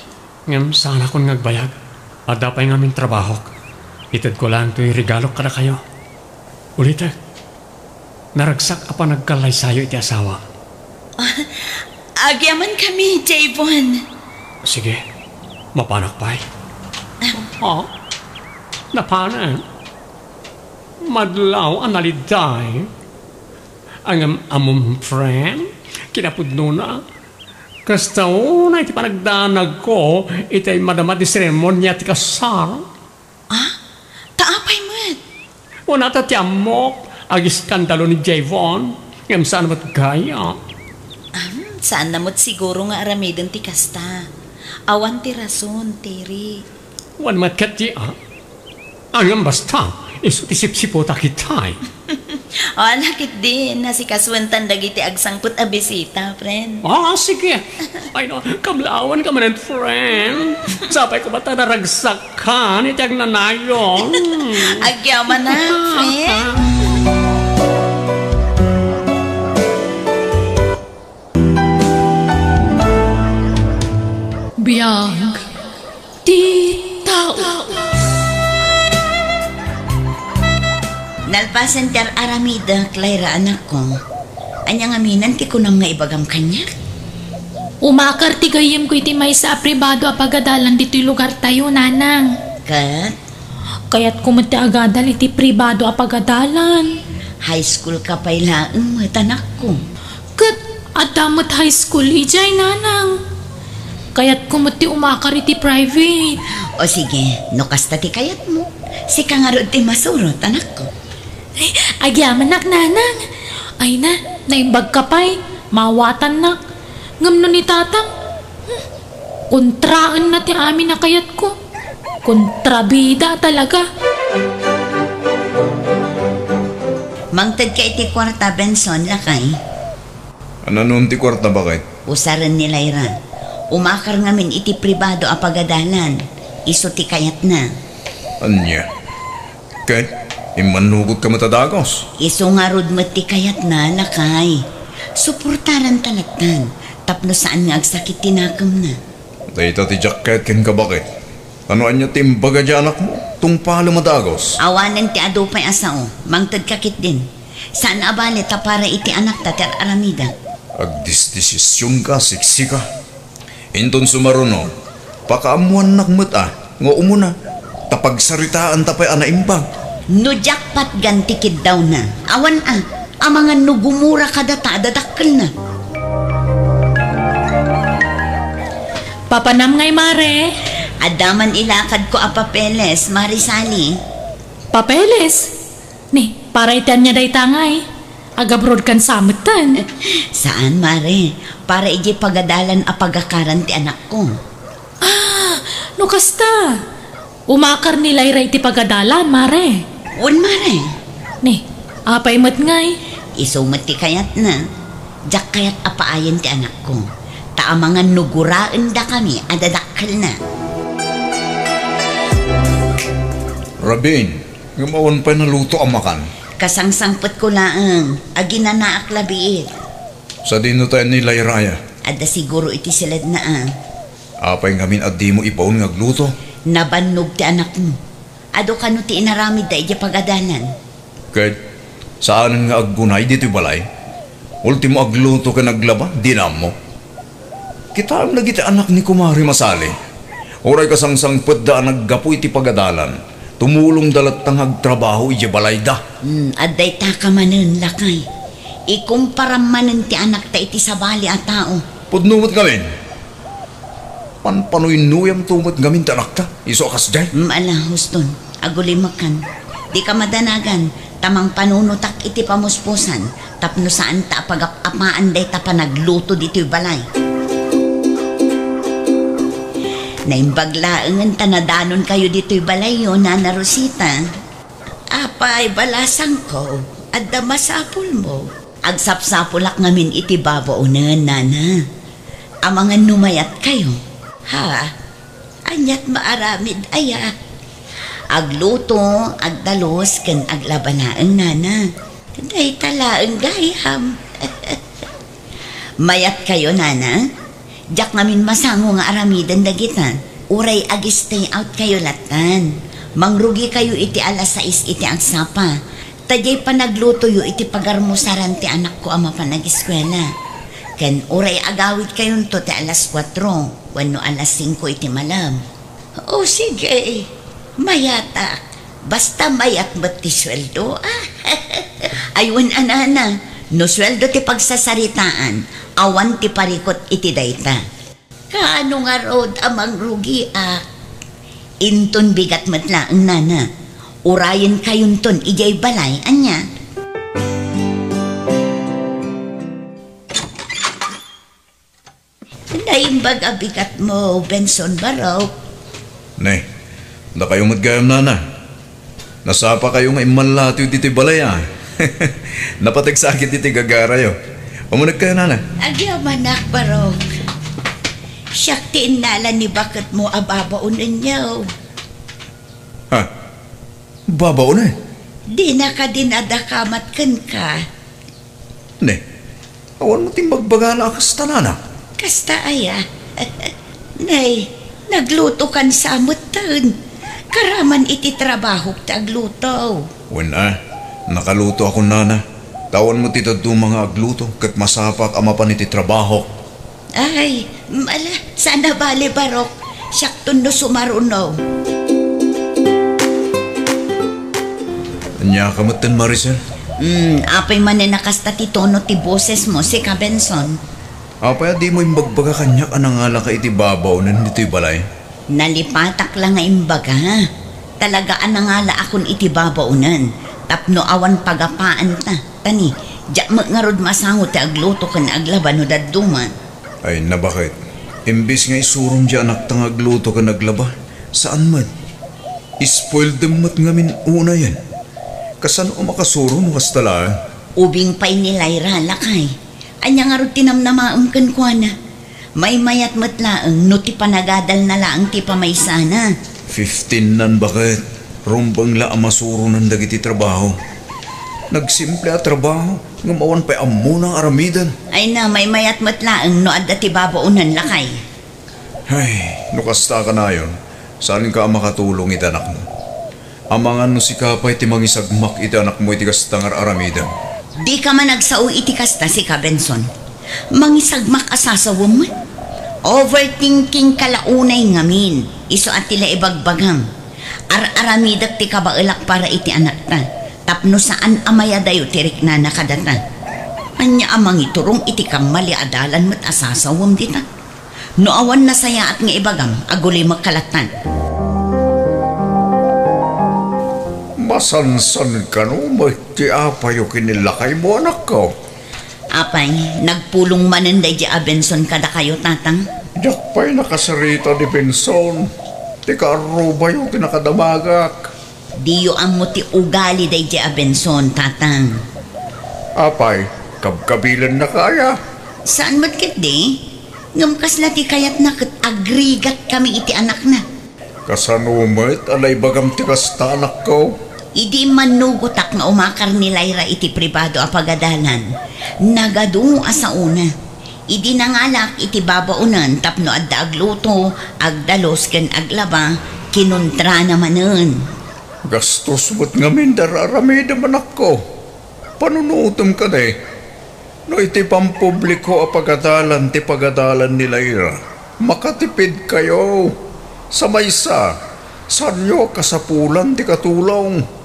Ngem saanakon nga agbayag. Adda pay ngamin trabahok. Itedko laeng toy regalok kadakayo. Ulitek, naragsak a panagkallaysayo iti asawa. Agyamankami, Javon. Sige, mapanak pay. Ah, napanak. Madlaw a naliday. Ngem ammom, friend, kinapudnona, kasta unay ti panagdanagko iti madama ti seremonia ti kasar. Ah? Ta apay met? Unata ti ammok, agiskandalo ni Javon, ngem saan met gayam. Am, saanna met siguro nga aramiden ti kasta. Awan ti rason, Tiri. Wen met ketdi, a? Ngem basta, isu ti sipsiputak itay. O, ala ketdin, asikasuentan dagiti agsangpet a bisita, friend. Ah, sige. Ay, no, kablaawanka manen, friend. Sapay koma ta naragsak kan iti agnanayon. Agyamanak, friend. Biag ti tao. Nalpasen ti ar-aramidek, Lyra, anakko. Ania ngamin ti kunam nga ibagam kaniak? Umakar ti gayyemko iti maysa a pribado a pagadalan ditoy lugartayo, nanang. Ket? Kayatko met ti agadal iti pribado a pagadalan. High school ka pay laeng met, anakko. Ket adda met high school idiay, nanang. Kayatko met ti umakar iti private. O sige, no kasta ti kayatmo, sika ngarud ti masurot, anakko. Agyamanak, nanang. Ay na, naimbagka pay, mawatannak. Ngem no ni tatang, hmm, kontraenna ti amin a kayatko. Kontrabida talaga. Mangtedka iti kuarta, Benson, lakay. Ananon ti kuarta, baket? Usaren ni Lyra. Umakar ngamin iti pribado a pagadalan. Isu ti kayatna. Ania? Ket, immannugotka met a dagus? Isu ngarud met ti kayatna, lakay. Suportaranta lattan, tapno saan nga agsakit ti nakemna. Dayta ti diak ket kenka, baket. Ano ania ti imbaga ti anakmo? Tungpalem a dagus. Awanen ti adu pay a sao. Mangtedka ketdin. Saan a bale ta para iti anakta ti ar-aramidek. Agdisdesisionka, siksika. Inton sumaruno, pakaammoannak met a nga umuna, ta pagsaritaanta pay a naimbag. No diak patgan ti kiddawna, awan a, amangan no gumura kadata a dadakkelna. Papanam ngay, Mare? Adda man ilakadko a papeles, Mare Sally. Papeles? Ni, para iti ania dayta ngay? Agabroad kan sa metten? Saan, Mare. Para idiay pagadalan a pagakaran ti anakko. Ah, no kasta, umakar ni Lyra iti pagadalan, Mare. Wen, Mare. Ni, apay met ngay? Isu met ti kayatna. Diak kayat a paayen ti anakko. Ta amangan no guraendakami a dadakkelna. Rabin, ngem awan pay naluto a makan. Kasangsangpetko laeng, aginanaak la biit. Sadino tayo ni Lyra, aya? Adda siguro iti siledna, a. Apay ngamin a dimo ibaon nga agluto? Nabannog ti anakmo. Adu kano ti inaramidda idiay pagadalan. Ket saanen nga aggunay ditoy balay? Ultimo agluto ken aglaba, dina ammo. Kitaem dagiti anak ni Kumare Masali. Uray kasangsangpetda a naggapu iti pagadalan, tumulongda latta nga agtrabaho idiay balayda. Hmm, adda itaka manen, lakay. Ikumparam manen ti anakta iti sabali a tao. Pudno met ngamin. Panpanuynoyamto met ngamin ti anakta, isu a kasdiay. Mm, ala, Houston, agulimekan. Dika madanagan, ta mangpanunotak iti pamuspusan, tapno saanta a pagap-apaan dayta panagluto ditoy balay. Naimbag laengen ta nadanonkayo ditoy balayyo, Nana Rosita. Apay, balasangko, adda masapulmo? Agsapsapulak ngamin iti babaonen, Nana. Amangan no mayatkayo. Ha? Aniat maaramid aya? Agluto, agdalus, ken aglaba laeng, Nana. Dayta laeng gayam. Mayatkayo, Nana? Diak ngamin masango nga aramiden dagita. Uray ag-stay out kayo lattan. Mangrugikayo iti alas sais iti agsapa. Ta diay panaglutoyo iti pagarmusaran ti anakko a mapan agiskuela. Ken uray agawidkayonto ti alas kuatro wenno alas singko iti malem. O, sige. Mayatak. Basta mayat met ti sueldo, a. Ay, wen a, Nana, no sueldo ti pagsasaritaan, awan ti parikut iti dayta. Kaano ngarud a mangrugiak? Inton bigat met laeng, Nana. Urayenkayonton idiay balay, ania? Naimbag a bigatmo, Benson, barok. Ne, dakayo met gayam, Nana. Nasapakayo nga immallatiw ditoy balay, a. Napateg sakit iti gagarayo. Umunegkayo, Nana. Agyamanak, barok. Siak ti innala ni baketmo a babaonenyo. Ha? Babaonen? Dina kadi nadakamat kenka? Ne, awan met imbagbagana a kasta, Nana. Kasta aya? Nay, naglutokan sa metten. Karaman iti trabahok ti agluto. Wen a, nakalutoakon, Nana. Ta awan met ti dadduma nga agluto, ket masapak a mapan iti trabahok. Ay, mm, ala, saan a bale, barok. Siakton no sumaruno. Ania ka metten, Maricel? Hmm, apay manen a kasta ti tono ti bosesmo, sika, Benson? Apay a dimo imbagbaga kaniak a nangalaka iti babaonen ditoy balay? Nalipatak la nga imbaga. Talaga a nangalaakon iti babaonen tapno awan pagapaanta. Ta ni, diak met ngarud masango ti agluto ken aglaba no dadduma. Ay, nabaket. Imbes nga isurom ti anakta nga agluto ken aglaba, saan met. Spoiledem met ngamin unayen. Kasano a makasuro no kasta laeng? Ubing pay ni Lyra, lakay. Ania ngarud ti namnamaem kenkuana? Maymayat met laeng no ti panagadalna laeng ti pamaysana. Fifteen-nan, baket. Rumbeng la a masuronan dagiti trabaho. Nagsimple a trabaho, ngem awan pay ammona nga aramiden. Ay na, maymayat met laeng no adda ti babaonen, lakay. Ay, no kasta kanayon, saanka a makatulong iti anakmo. Amangan no sika pay ti mangisagmak iti anakmo iti kasta nga ar-aramidem. Dika man agsao iti kasta, sika, Benson. Mangisagmak a sasawem met. Overthinking ka la unay ngamin, isu a ti la ibagbagam. Ar-aramidek ti kabaelak para iti anakta, tapno saan a mayadayo ti riknana kadata. Ania a mangiturong iti kammali a dalan met a sasawem dita? No awan nasayaat nga ibagam, agulimek ka lattan. Masansan kano met ti apayo ken ni lakaymo, anakko? Apay, nagpulong manen daydi a Benson kadakayo, Tatang? Diak pay nakasarita ni Benson. Ti kaarrubayo ti nakadamagak. Diyo ammo ti ugali daydi a Benson, Tatang. Apay, kabkabilennaka aya? Saan met ketdi? Ngem kasla ti kayatna ket agrigatkami iti anakna. Kasano met a naibagam ti kasta, anakko? Idi immannugotak nga umakar ni Lyra iti pribado a pagadalan, nagadu a saona. Idi nangalak iti babaonen tapno adda agluto, agdalus ken aglaba, kinuntrana manen. Gastos met ngamin ti ar-aramidem, anakko. Panunotem kadi, no iti pampubliko a pagadalan ti pagadalan ni Lyra, makatipidkayo. Sa maysa, saanyo a kasapulan ti katulong.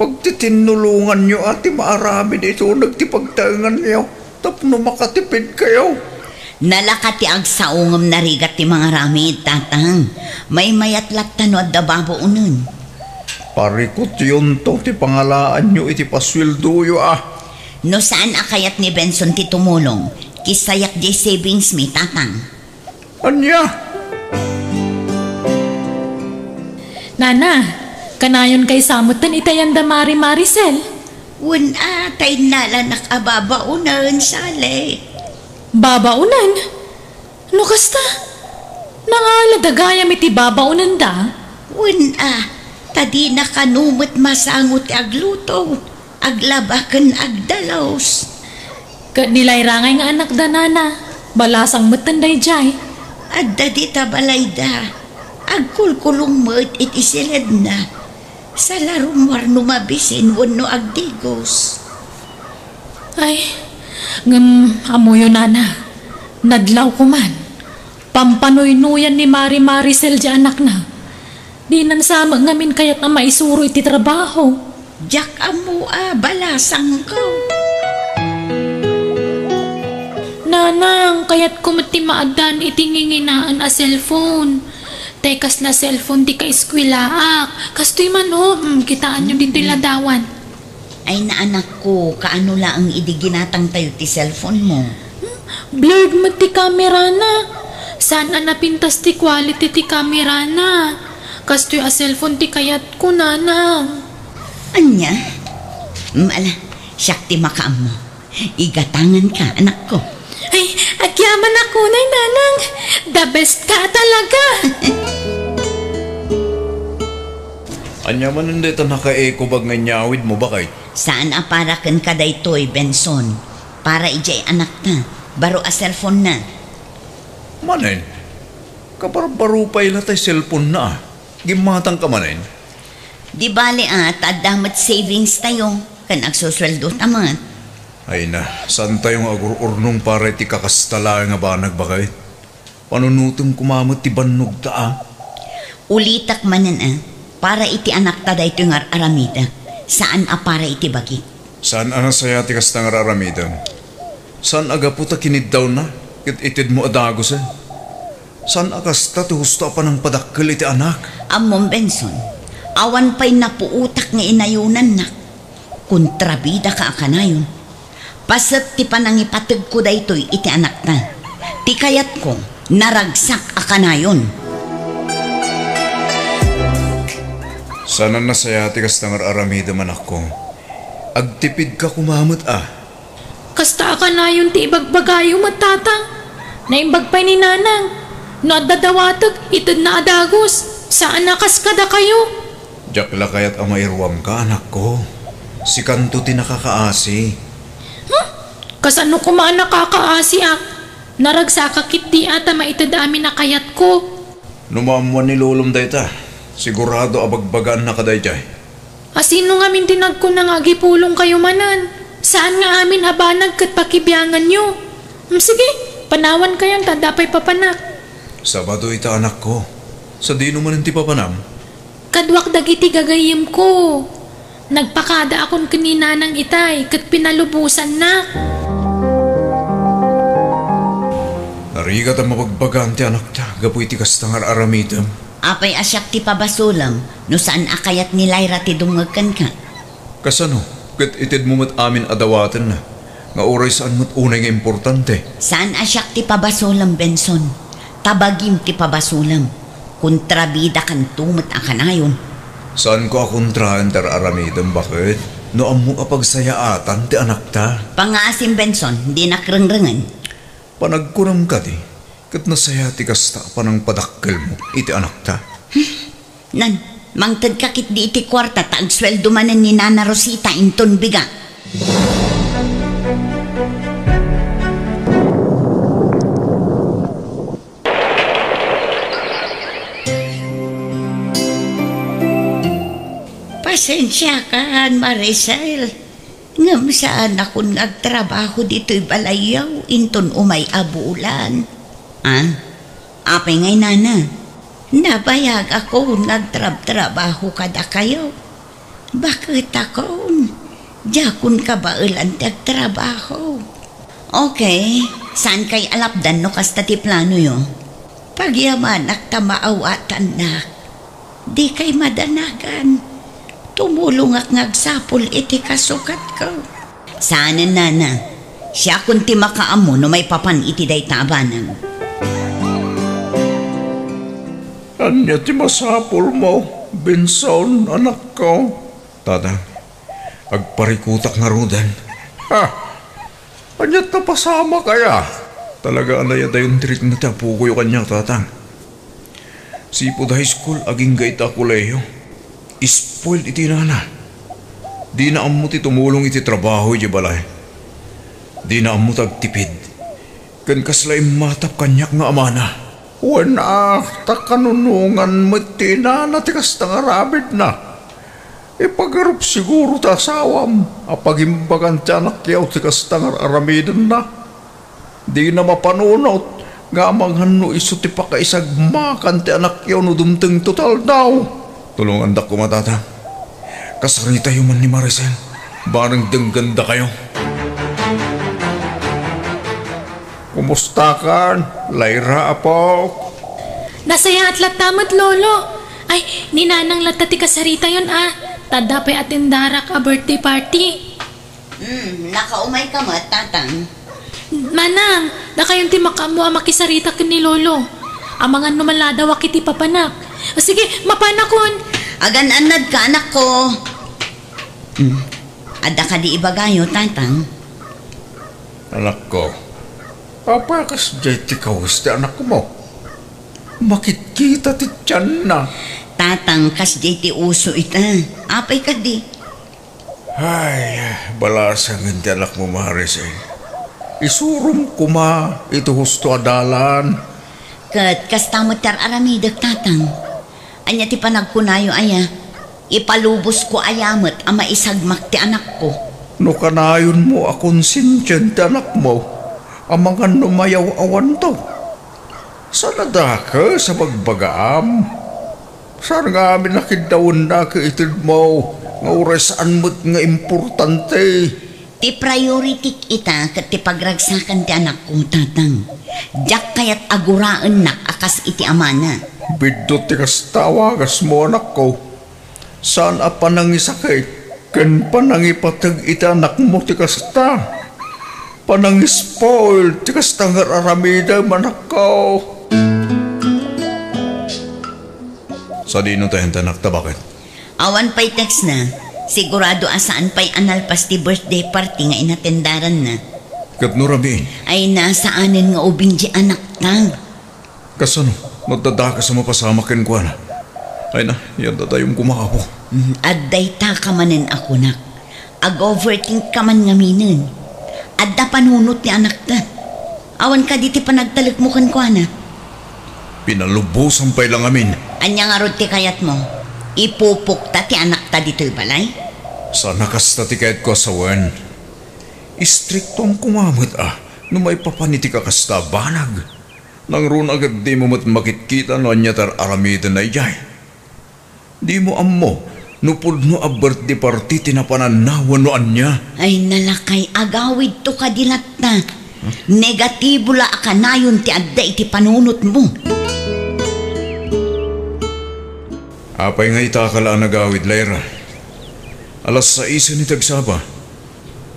Pagtitinnulonganyo a ti maaramid ituneg ti pagtaenganyo tapno makatipidkayo. Nalaka ti agsao ngem narigat ti mangaramid, Tatang. Maymayat latta no adda babaonen. Parikutyonto ti pangalaanyo iti pasueldoyo a. No saan a kayat ni Benson ti tumulong, kisayak diay savings mi, Tatang. Ania? Nana, kanayon kaysa metten iti ayan da Mari Maricel? Wen a, ta innalanak a babaonen, Sally. Babaonen? No kasta, nangalada gayam iti babaonenda? Wen a, ta dina kano met masango ti agluto, aglaba ken agdalus. Ket ni Lyra ngay nga anakda, Nana, balasang metten daydiay. Adda dita balayda, agkulkulong met iti siledna. Sa la rummuar no mabisin wenno agdigos. Ay, ngem ammoyo, Nana, nadlaw koman. Pampanuynuyan ni Mari Maricel diay anakna. Dinan sa met ngamin kayat a maisuro iti trabaho. Diak ammo a balasangko. Nanang, kayatko met ti maaddaan iti nginginaen a cellphone. Tay kasla cellphone ti kaeskuelaak. Kastoy man, o, mm, kitaanyo ditoy ladawan. Ay, naanakko, kaano laeng idi ginatangtayo ti cellphone mo? Hmm? Blurred met ti camera na. Saan a napintas ti quality ti camera na. Kastoy a cellphone ti kayatko, Nanang. Ania? Hmm, ala, siak ti makaammo. Igatanganka, anakko. Ay, agyamanak unay, Nanang. The best ka talaga. Ania manen dayta nakaekobag nga inyawidmo, baket? Saan a para kenka daytoy, Benson. Para idiay anakta. Baro a cellphone na. Manen? Kabarbaro pay la tay cellphone na, a. Gimmatangka manen? Di bale, a, ta adda met savings tayo, ken agsusueldo ta met. Ay na, saan tayo nga agur-urnong para iti kakasta laeng a banag, baket? Panunotem koma met ti bannogta, a. Ulitek manen, a, para iti anakta daytoy nga ar-aramidek, saan a para iti bagik. Saan a nasayaat ti kasta nga ar-aramidem? Saan a gapu ta kiniddawna ket itedmo a dagusen? Saan a kasta ti husto a panangpadakkel iti anak? Ammom, Benson, awan pay napuotak nga inayonannak. Kontrabidaka a kanayon. Paset ti panangipategko daytoy iti anakta. Ti kayatko, naragsak a kanayon. Saan a nasayaat ti kasta nga ar-aramidem, anakko. Agtipidka koma met, a. Kasta a kanayon ti ibagbagayo met, Tatang. Naimbag pay ni Nanang. No adda dawatek, itedna a dagus. Saan a kas kadakayo. Diak la kayat a mairuamka, anakko. Sikanto ti nakakaasi. Hmm? Kasano koma a nakakaasiak? Naragsakak ketdi a ta maited amin a kayatko. No maammuan ni lolom dayta, sigurado a bagbagaannaka daydiay. A, sino ngamin ti nagkuna nga agipulongkayo manen? Saan nga amin a banag ket pakibianganyo. Mm, sige, panawankayon ta adda pay papanak. Sabado ita, anakko. Sadino manen ti papanam? Kaduak dagiti gagayyemko. Nagpakadaakon ken ni Nanang itay ket pinalubosannak. Rigat a mabagbagaan ti anakta gapu iti kasta nga ar-aramidem. Apay a siak ti pabasolem no saan a kayat ni Lyra ti dumngeg kenka? Kasano? Ket itedmo met amin a dawatenna, nga uray saan met unay nga importante. Saan a siak ti pabasolem, Benson. Tabagim ti pabasolem. Kontrabidakanto met a kanayon. Saanko a kontraen ti ar-aramidem, baket? No ammok a pagsayaatan ti anakta. Pangngaasim, Benson, dinak rengrengen. Panagkunam kadi, ket nasayaat ti kasta a panangpadakkelmo iti anakta? Nan, mangtedka ketdi iti kuarta ta agsueldo manen ni Nana Rosita inton biga. Pasensiakan, Maricel. Ngem saanakon nga agtrabaho ditoy balayyo inton umay a bulan. Ah? Apay ngay, Nana? Nabayagakon nga agtrabtrabaho kadakayo. Baketakon, diakon kabaelan ti agtrabaho. Okay, saankay a lapdan no kasta ti planoyo? Pagyamanak ta maawatannak. Dikay madanagan. Tumulongak nga agsapul iti kasukatko. Saanen, Nana. Siakon ti makaammo no maipapan iti dayta a banag. Ania ti masapulmo, Benson, anakko? Tata, agparikutak ngaruden. Ha? Ania ta pasamak aya? Talaga a nayadayon ti rikna ti apokoyo kaniak, Tatang. Sipud high school, agingga ita a kolehiyo. Spoiled iti inana. Dina ammo ti tumulong iti trabaho idiay balay. Dina ammo ti agtipid. Ken kasla immatap kaniak nga amana. Wen a, ta kanunongan met ti inana ti kasta nga aramidna. Ipagarup siguro ti asawam a pagimbagan ti anakyo ti kasta nga ar-aramidenna. Dina mapanunot nga amangan no isu ti pakaisagmakan ti anakyo no dumtengto ti aldaw. Tulongandak koma, Tata. Kasaritayo man ni Maricel. Bareng denggandakayo. Kumustakan, Lyra, apo? Nasayaat latta met, Lolo. Ay, ni Nanang latta ti kasaritayon, a. Ta adda pay atendarak a birthday party. Hmm, nakaumay ka met, Tatang. Manang, dakayon ti makaammo a makisarita ken ni Lolo. Amangan no maladawak iti papanak. O sige, mapanakon. Agan-annad ka, anakko. Hmm. Adda kadi ibagayo, Tatang? Anakko, apay a kasdiay ti kawes ti anakmo? Makitkita ti tianna. Tatang, kasdiay ti uso ita. Apay kadi? Ay, balasangen ti anakmo, Maricel. Isurom koma iti husto a dalan. Ket kasta met ti ar-aramidek, Tatang. Ania ti panagkunayo aya? Ipalubosko aya met a maisagmak ti anakko? No kanayonmo a konsensian ti anakmo, amangan no mayaw-awanto. Saan a dakes a bagbagaam. Saan nga amin a kiddawenna ket itedmo nga uray saan met nga importante. Ti priority-k ita ket ti pagragsakan ti anakko, Tatang. Diak kayat a guraennak a kas iti amana. Biddut ti kasta a wagasmo, anakko. Saan a panangisakit ken panangipateg iti anakmo ti kasta. Panangispoil ti kasta nga ar-aramidem, anakko. Sadino ta intanak ta baket? Awan pay textna. Sigurado a saan pay a nalpas ti birthday party nga inatendaranna. Ket no rabiin? Ay, nasaanen nga ubing ti anakta. Kasano? No adda dakes a mapasamak kenkuana? Ay na, yadda dayum koma, apo. Mm, adda ita ka manen a kunak. Ag-overthink ka man ngaminen. Adda panunot ti anakta. Awan kadi ti panagtalekmo kenkuana? Pinalubosan pay la ngamin. Ania ngarud ti kayatmo? Ipupokta ti anakta ditoy balay? Saan a kasta ti kayatko a sawen. Istriktoan koma met a no maipapan iti kakasta a banag. Nangruna ket dimo met makitkita no ania ti ar-aramidenna idiay. Dimo ammo no pudno a birthday party ti napananna wenno ania. Ay, nalakay, agawidto kadi latta. Negatibo la a kanayon ti adda iti panunotmo. Apay nga ita ka la a nagawid, Lyra? Alas saisen iti agsaba.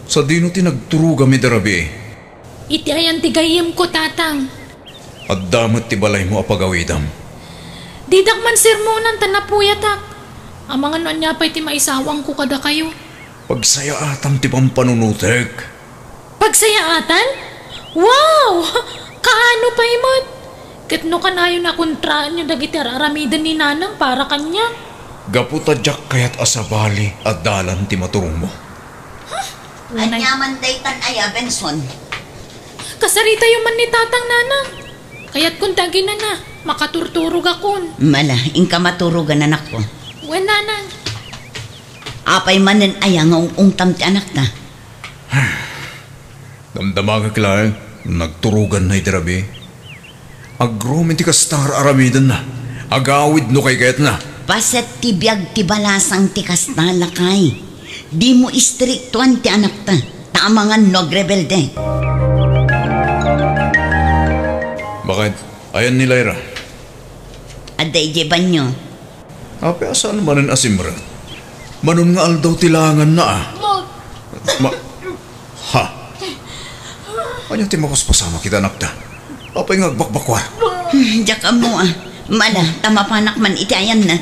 Sadino ti nagturogam ida rabii? Iti ayan ti gayyemko, Tatang. Adda met ti balaymo a pagawidam. Didak man sermonan ta napuyatak. Amangan no ania pay ti maisawangko kadakayo. Pagsayaatam ti pampanunotek. Pagsayaatan? Wow! Kaano pay met? Ket no kanayon a kontraenyo dagiti ar-aramiden ni Nanang para kaniak? Gapu ta diak kayat a sabali a dalan ti maturongmo. Ania man daytan aya, Benson? Kasaritayo man ni Tatang, Nanang. Kayatkon ti aginana, makaturturogakon. Mala, inka maturogan, anakko. Wen, Nanang. Apay manen aya nga ung-ungtam ti anakta? Damdamagak laeng, nagturoganna iti rabii. Agromen ti kasta nga ar-aramidenna. Agawid no kaykayatna. Paset ti biag ti balasang ti kasta, lakay. Dimo istriktuan ti anakta, ta amangan no agrebelde. Bakit? Ayan ni Lyra? Adda idiay banyo. Apay a saan manen a simrek? Manon nga aldaw ti langanna, a. Ma-, ha? Ania ti mapaspasamak iti anakta? Apay nga agbakbakuar? Hmm, diak ammo, a. Mala, ta mapanak man iti ayanna.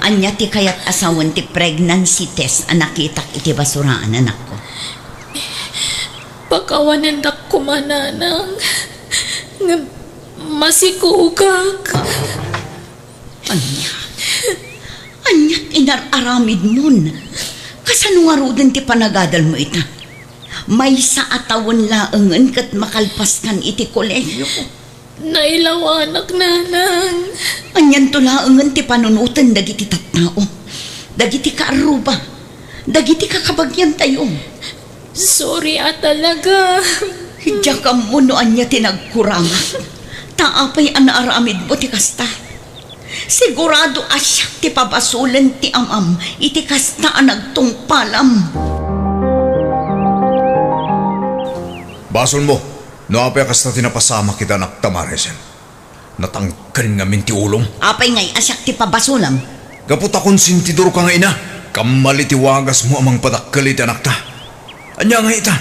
Ania ti kayat a sawen ti pregnancy test a nakitak iti basuraan, anakko? Pakawanendak koma, Nanang, ngem masikugak. Ania? Ania ti inar-aramidmon? Kasano ngaruden ti panagadalmo ita? Maysa a tawen laengen ket makalpaskan iti kolehiyo. Nailawanak, Nanang. Anianto laengen ti panunoten dagiti tattao, dagiti kaarruba, dagiti kakabagiantayo? Sorry a talaga. Diak ammo no ania ti nagkurangak. Ta apay a naaramidmo ti kasta? Sigurado a siak ti pabasolen ti amam iti kasta a nagtungpalam. Basolmo no apay a kasta ti napasamak iti anakta, Maricel. Natangken ngamin ti ulom. Apay ngay a siak ti pabasolam? Gapu ta konsentidorka nga ina, kammali ti wagasmo a mangpadakkel iti anakta. Ania ngay ita?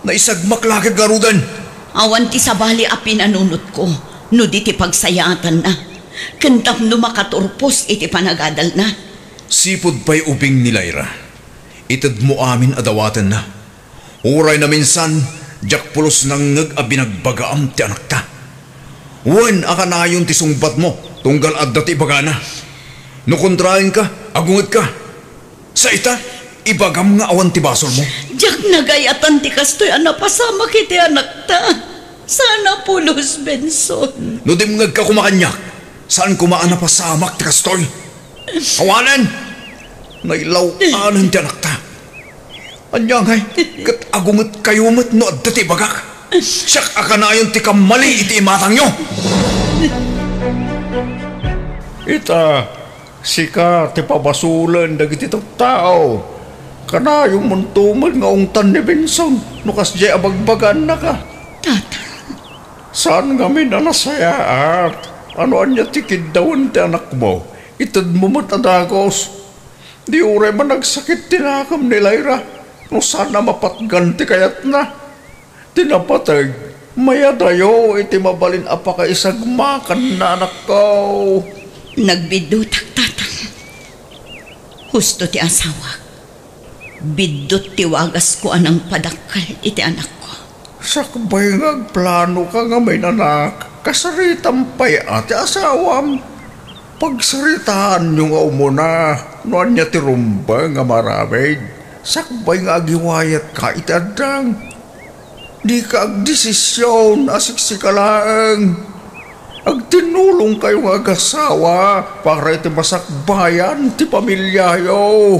Naisagmak la ket ngaruden. Awan ti sabali a pinanunotko no di ti pagsayaatanna, ken tapno makaturpos iti panagadalna. Sipud pay ubing ni Lyra, itedmo amin a dawatenna. Uray naminsan, diak pulos nangngeg a binagbagaam ti anakta. Wen a kanayon ti sungbatmo, tunggal adda ti ibagana. No kontraenka, agungetka. Sa ita, ibagam nga awan ti basolmo. Diak nagayatan ti kastoy a napasamak iti anakta. Saan a pulos, Benson. No dimngegka koma kaniak, saan koma a napasamak ti kastoy. Awanen! Nailaw-anen ti anakta. Ania ngay, ket agungetkayo met no adda ti ibagak? Siak a kanayon ti kammali iti imatangyo. Ita, sika ti pabasolen dagiti tattao. Kanayonmonto met nga ungtan ni Benson no kasdiay a bagbagaannaka. Tatang. Saan ngamin a nasayaat a no ania ti kiddawen ti anakmo, itedmo met a dagus. Di uray managsakit ti nakem ni Lyra no saan a mapatgan ti kayatna. Ti napateg, mayadayo iti mabalin a pakaisagmakanna, anakko. Nagbiddutak, Tatang. Husto ti asawak. Biddut ti wagasko a nangpadakkel iti anakko. Sakbay nga agplanoka ngamin, anak, kasaritam pay a ti asawam. Pagsaritaanyo nga umuna no ania ti rumbeng a maaramid, sakbay nga agiwayatka iti addang. Dika agdesision a siksika laeng. Agtinnulongkayo nga agasawa para iti masakbayan ti pamiliayo.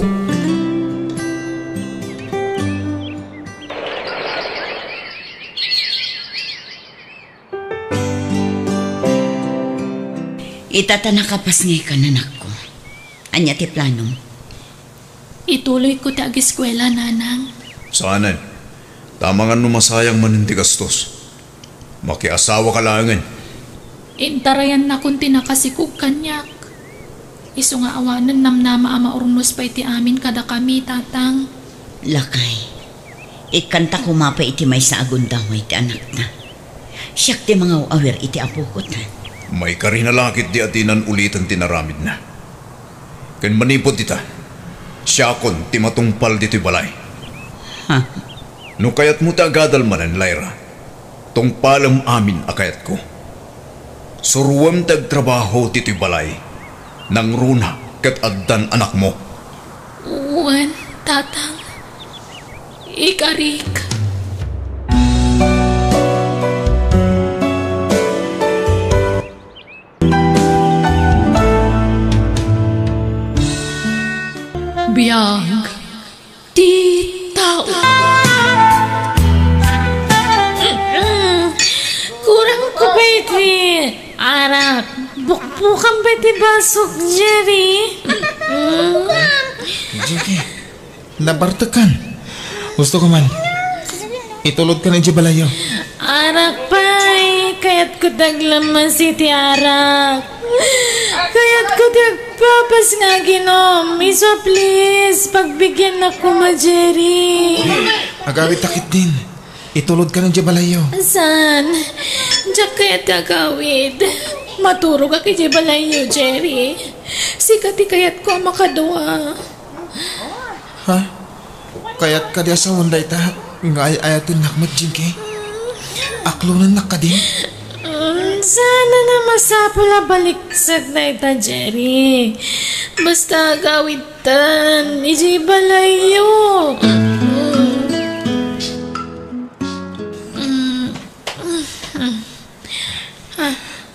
Ita ta nakapasngaykan, anakko. Ania ti planom? Ituloyko ti ageskuela, Nanang. Saanen. Ta amangan no masayang manen ti gastos. Makiasawaka laengen. Intarayannakon ti nakasikog kaniak. Isu nga awanen namnama a maurnos pay ti amin kadakami, Tatang. Lakay, ikkanta koma pay iti maysa a gundaway ti anakta. Siak ti mangaw-awir iti apoko, ta. Maikarina la ketdi a dinan uliten ti naramidna. Ken manipud ita, siakon ti matungpal ditoy balay. Ha? No kayatmo ti agadal manen, Lyra, tungpalem amin a kayatko. Suroem ti agtrabaho ditoy balay. Nangruna ket addan anakmo. Wen, Tatang. Ikarik. Biag ti tao. Kurang ko pay ti arak. Bukbukan pay ti basok, Jerry. Jinky, nabartekkan. Gusto ko man. Itulodkan idiay balayyo. Arak pay, kayatko ti aglammas iti arak. Kayatko ti agpapas nga aginom. Isu a please, pagbigiannak koma, Jerry. Agawidta ketdin. Itulodkan idiay balayyo. Saan? Diak kayat ti agawid. Maturogak idiay balayyo, Jerry. Sika ti kayatko a makadua. Ha? Kayat kadi a sawen dayta nga ay-ayatennak met, Jinky? Aklonennak kadi? Mm, saan a masapul a balikset dayta, Jerry. Basta agawidtan idiay balayyo. Mm.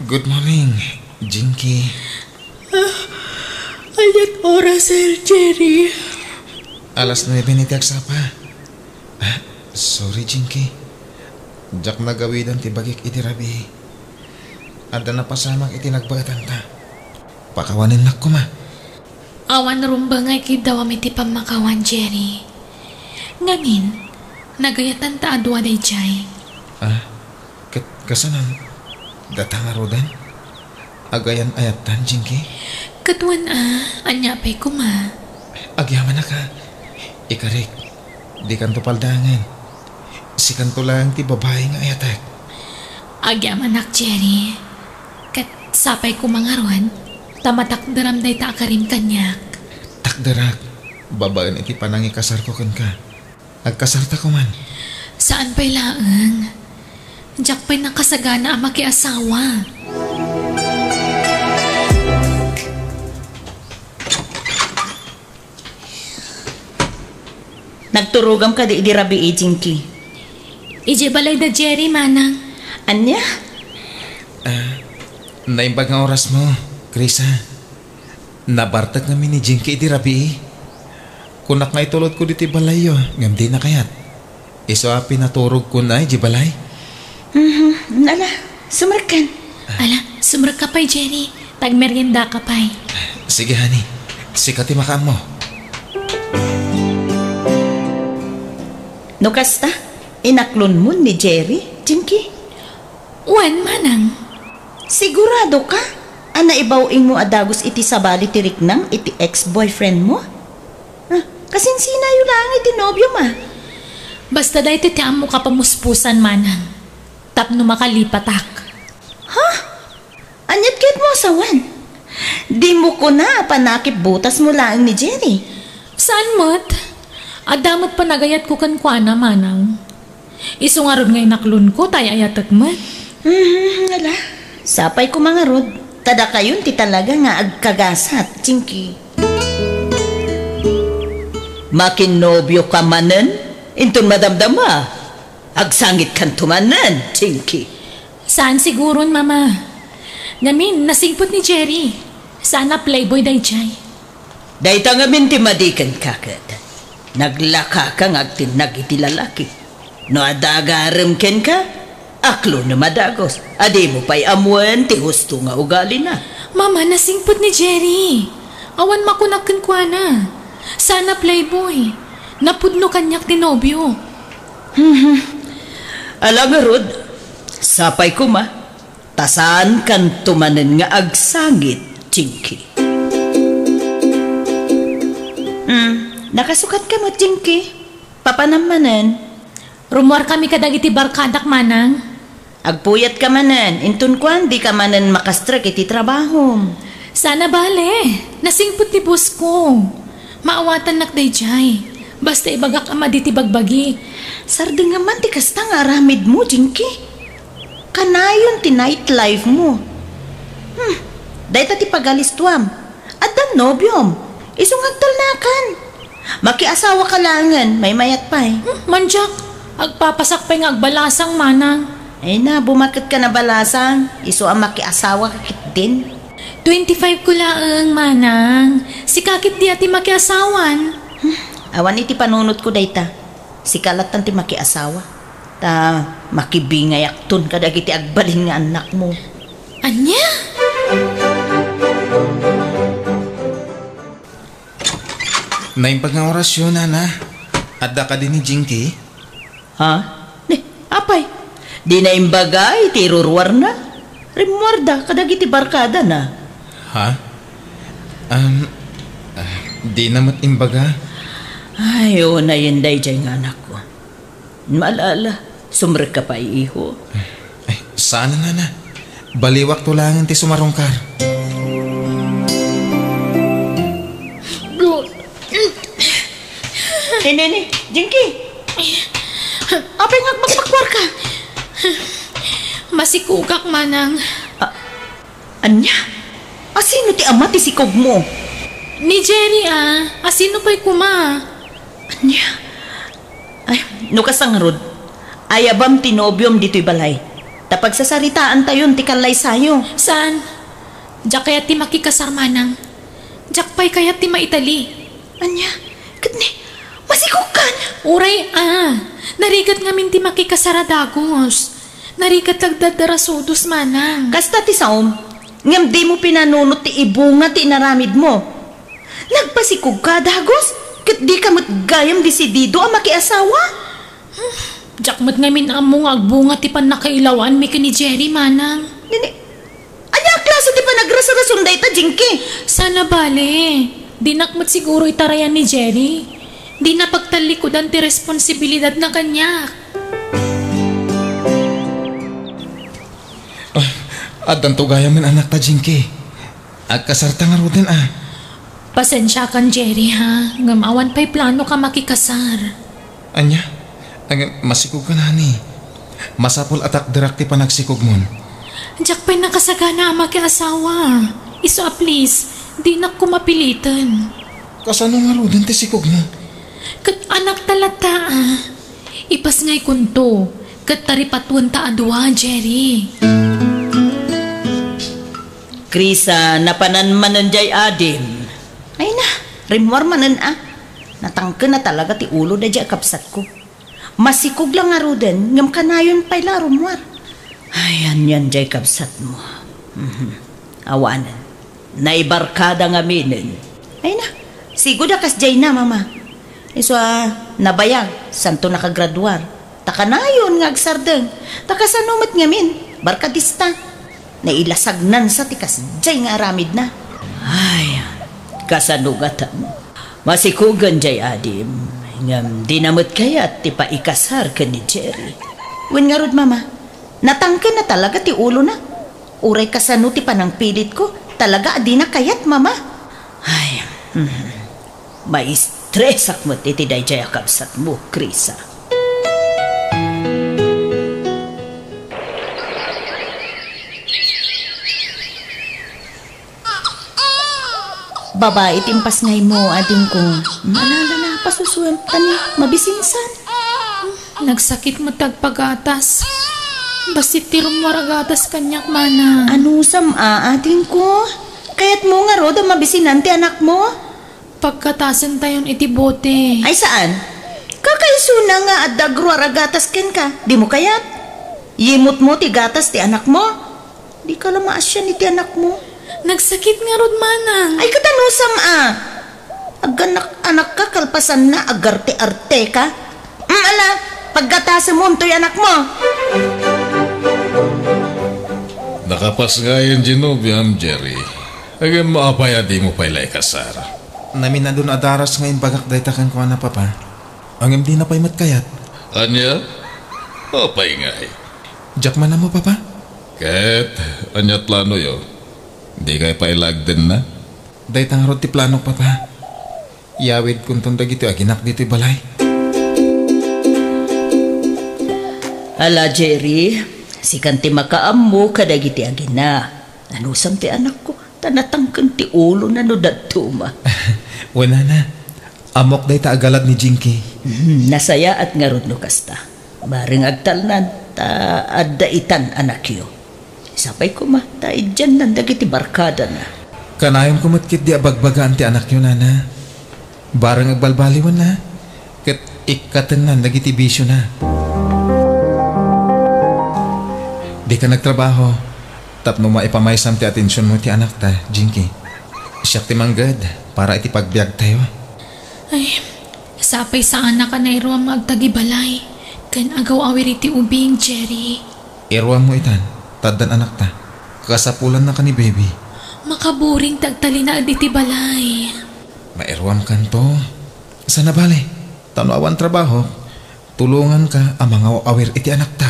Good morning, Jinky. Ah, ania't oras, Sir Jerry? Alas nuebe iti agsapa. Ah, sorry, Jinky. Diak nagawidan ti bagik iti rabii. Adda napasamak iti nagbaetanta. Pakawanennak koma. Awan rumbeng nga ikiddawam iti pammakawan, Jerry. Ngamin, nagayatan ta a dua daydiay. Ah, ket kasano? Data ngaruden? Agayan-ayattan, Jinky? Ket wen a, ania pay koma? Agyamanak a. Ikarik, dikanto paldaangen. Sikanto laeng ti babai nga ayatek. Agyamanak, Jerry. Ket sapay koma ngarud, ta matakderam dayta a karim kaniak. Takderak, babaen iti panangikasarko kenka. Agkasarta koman. Saan pay laeng. Diak pay nakasagana a makiasawa. Nagturogam kadi idi rabii, Jinky? Idiay balay da Jerry, manang. Ania? Ah, naimbag nga orasmo, Krisa. Nabartek ngamin ni Jinky idi rabii. Kunak nga itulodko ditoy balayyo, ngem dina kayat. Isu a pinaturogkon idiay balay. Mhm. Ala, sumrekkan. Ala, sumrekka pay, Jerry. Tagmeriendaka pay. Sige, honey. Sika ti makaammo. No kasta, inaklonmon ni Jerry, Jinky? Wen, manang. Sigurado ka a naibaw-ingmo a dagus iti sabali ti riknam iti ex-boyfriend mo? Ah, kasinsinayo laeng iti nobio ma. Basta daytoy ti ammok a pamuspusan, manang. Tapno makalipatak. Ha? Aniat kayatmo a sawen? Dimo kuna a panakipbutasmo laeng ni Jerry. Saan met? Adda met panagayatko kenkuana, manang. Isu ngarud nga inaklonko, ta ay-ayatek met. Mhm, ala. Sapay koma ngarud, ta dakayon ti talaga nga agkagasat, Jinky. Makinnobio ka manen, inton madamdama. Agsangitkanto manen, Jinky. Saan siguron, Mama. Ngamin, nasingpet ni Jerry. Saan a playboy daydiay. Dayta ngamin ti madi kenka ket. Naglakaka nga agtinnag iti lalaki. No adda agarem kenka, aklonem a dagus a dimo pay ammoen ti husto nga ugalina. Mama, nasingpet ni Jerry. Awan makunak kenkuana. Saan a playboy. Napudno kaniak ti nobio. Ala ngarud, sapay koma, ta saankanto manen nga agsangit, Jinky. Hmm, nakasukatka met, Jinky? Papanam manen? Rummuarkami kadagiti barkadak, manang. Agpuyatka manen, inton kuan, dika manen makastrek iti trabahom. Saan a bale, nasingpet ti boss ko. Maawatannak daydiay. Basta ibagak a madi ti bagbagi. Sardengam man ti kasta nga aramidmo, Jinky. Kanayon ti nightlife mo. Hmm, dayta ti pagalistuam. Addan nobiom. Isu nga agtalnakan. Makiasawaka laengen, maymayat pay. Hmm, mandiak, agpapasak pay nga agbalasang, manang. Ay na, bumaket ka na balasang. Isu a makiasawaka ketdin. Twenty-five ko laeng, manang. Sika ketdi a ti makiasawan. Hmm, awan iti panunotko dayta. Sika lattan ti makiasawa. Ta makibingayakton kadagiti agbalin nga annakmo. Ania? Naimbag nga orasyo, nana. Adda kadi ni Jinky? Ha? Ni, apay, di na imbaga iti iruruarna. Rimmuarda kadagiti barkadana. Ha? Um, ah, di na met imbaga. Ay, unayen daydiay nga anakko. Maalala, sumrekka pay, iho. Ay, saan, nana. Baliwakto laengen ti sumarungkar. Ni, ni, ni, Jinky. Apay nga agpakpakuarka? Masikugak, manang. Ah, ania? Asino ti ama ti sikugmo? Ni Jerry, a. Asino pay koma? Ania? Ay, no kasta ngarud, ayabam ti nobiom ditoy balay. Ta pagsasaritaantayon ti kallaysayo. Saan? Diak kayat ti makikasar, manang. Diak pay kayat ti maitali. Ania? Ket ni, masikugkan? Uray, a. Narigat ngamin ti makikasar a dagus. Narigat ti agdardarasudos, manang. Kasta ti saom, ngem dimo pinanunot ti ibunga ti inaramidmo. Nagpasikugka a dagus, ket dika met gayam desidido a makiasawa? Diak met ngamin ammo nga agbunga ti pannakailawanmi ken ni Jerry, manang. Nini, ania a klase ti panagrasrason dayta, Jinky? Saan a bale, dinak met siguro itarayan ni Jerry. Dina pagtallikudan ti responsibilidadna kaniak. Ah, addanto gayam nga annakta, Jinky. Agkasarta ngaruden, a. Pasensiakan, Jerry, ha? Ngem awan pay plano ka makikasar. Ania? Ang masikog ka, nani. Masapul a takderak ti panagsikogmon. Diak pay nakasagana a makiasawa. Isu a please, dinak ko mapiliten. Kasano ngaruden ti sikogmo? Ket anakta latta, a. Ipasngaykonto, ket taripatuenta a dua, Jerry. Krisa, napanan manen jay adim. Ay na, rimmuar manen a. Natangken a talaga ti ulo dayjay a kabsatko. Masikog la ngaruden, ngem kanayon pay la a rummuar. Ay, anian jay kabsatmo. Mhm. Awanen. Naibarkada ngaminen. Ay na, sigud a kasjay na, Mama. Isu a nabayag, santo nakagraduar. Ta kanayon nga agsardeng. Ta kasano met ngamin, barkadista. Nailasagnansa ti kasjay nga aramidna. Ay, kasano gatan? Masikogen jay adim, ngem dina met kayat ti paikasar ken ni Jerry. Wen ngarud, Mama, natangken na talaga ti ulona. Uray kasano ti panangpilitko, talaga a dina kayat, Mama. Ay, hmm. Maistresak met iti dayjay a kabsatmo, Krisa. Babai ti impasngaymo, adingko. Manala na, pasusuem, tani, mabisinsan. Nagsakit met ti agpagatas. Bassit ti rummuar a gatas kaniak, manang. Anusam a, adingko? Kayatmo ngarud a mabisinan ti anakmo? Paggatasentayon iti bote. Ay, saan? Kakaisuna nga adda agruar a gatas kenka. Dimo kayat? Yimutmo ti gatas ti anakmo? Dika la maasian iti anakmo. Nagsakit ngarud, manang. Ay, ket anusam a. Agganak-anakka, Kalpasanna, agarte-arteka. Mm, ala, paggatasemon toy anakmo. Nakapasngayem ti nobiam, Jerry. Ngem apay a dimo pay la ikasar? Naminadun a daras nga imbagak dayta kenkuana, Papa. Ngem dina pay met kayat. Ania? Apay ngay? Diak man ammo, Papa. Ket ania planoyo? Dikay pay la agdenna? Dayta ngarud ti planok, Papa. Iyawidkonton dagiti aginak ditoy balay. Ala, Jerry, sikan ti makaammo kadagiti agina. Anusam ti anakko, ta natangken ti ulona no dadduma. Wen, Nana, ammok dayta a galad ni Jinky. Hmm, nasayaat ngarud no kasta. Bareng agtalnan, ta adda itan anakyo. Sapay koma, ta idiannan dagiti barkadana. Kanayonko met ketdi a bagbagaan ti anakyo, Nana. Bareng agbalbaliwanna, ket ikkatennan dagiti bisiona. Dika nagtrabaho, tapno maipamaysam ti atensionmo ti anakta, Jinky. Siak ti mangged para iti pagbiagtayo. Ay, sapay saanak a nairuam nga agtagibalay ken agaw-awir iti ubing, Jerry. Iruammo itan, ta addan anakta. Kasapulannaka ni Baby. Makaburing ti agtalinaed iti balay. Mairuamkanto. Saan a bale, ta no awan trabaho, tulonganka a mangaw-awir iti anakta.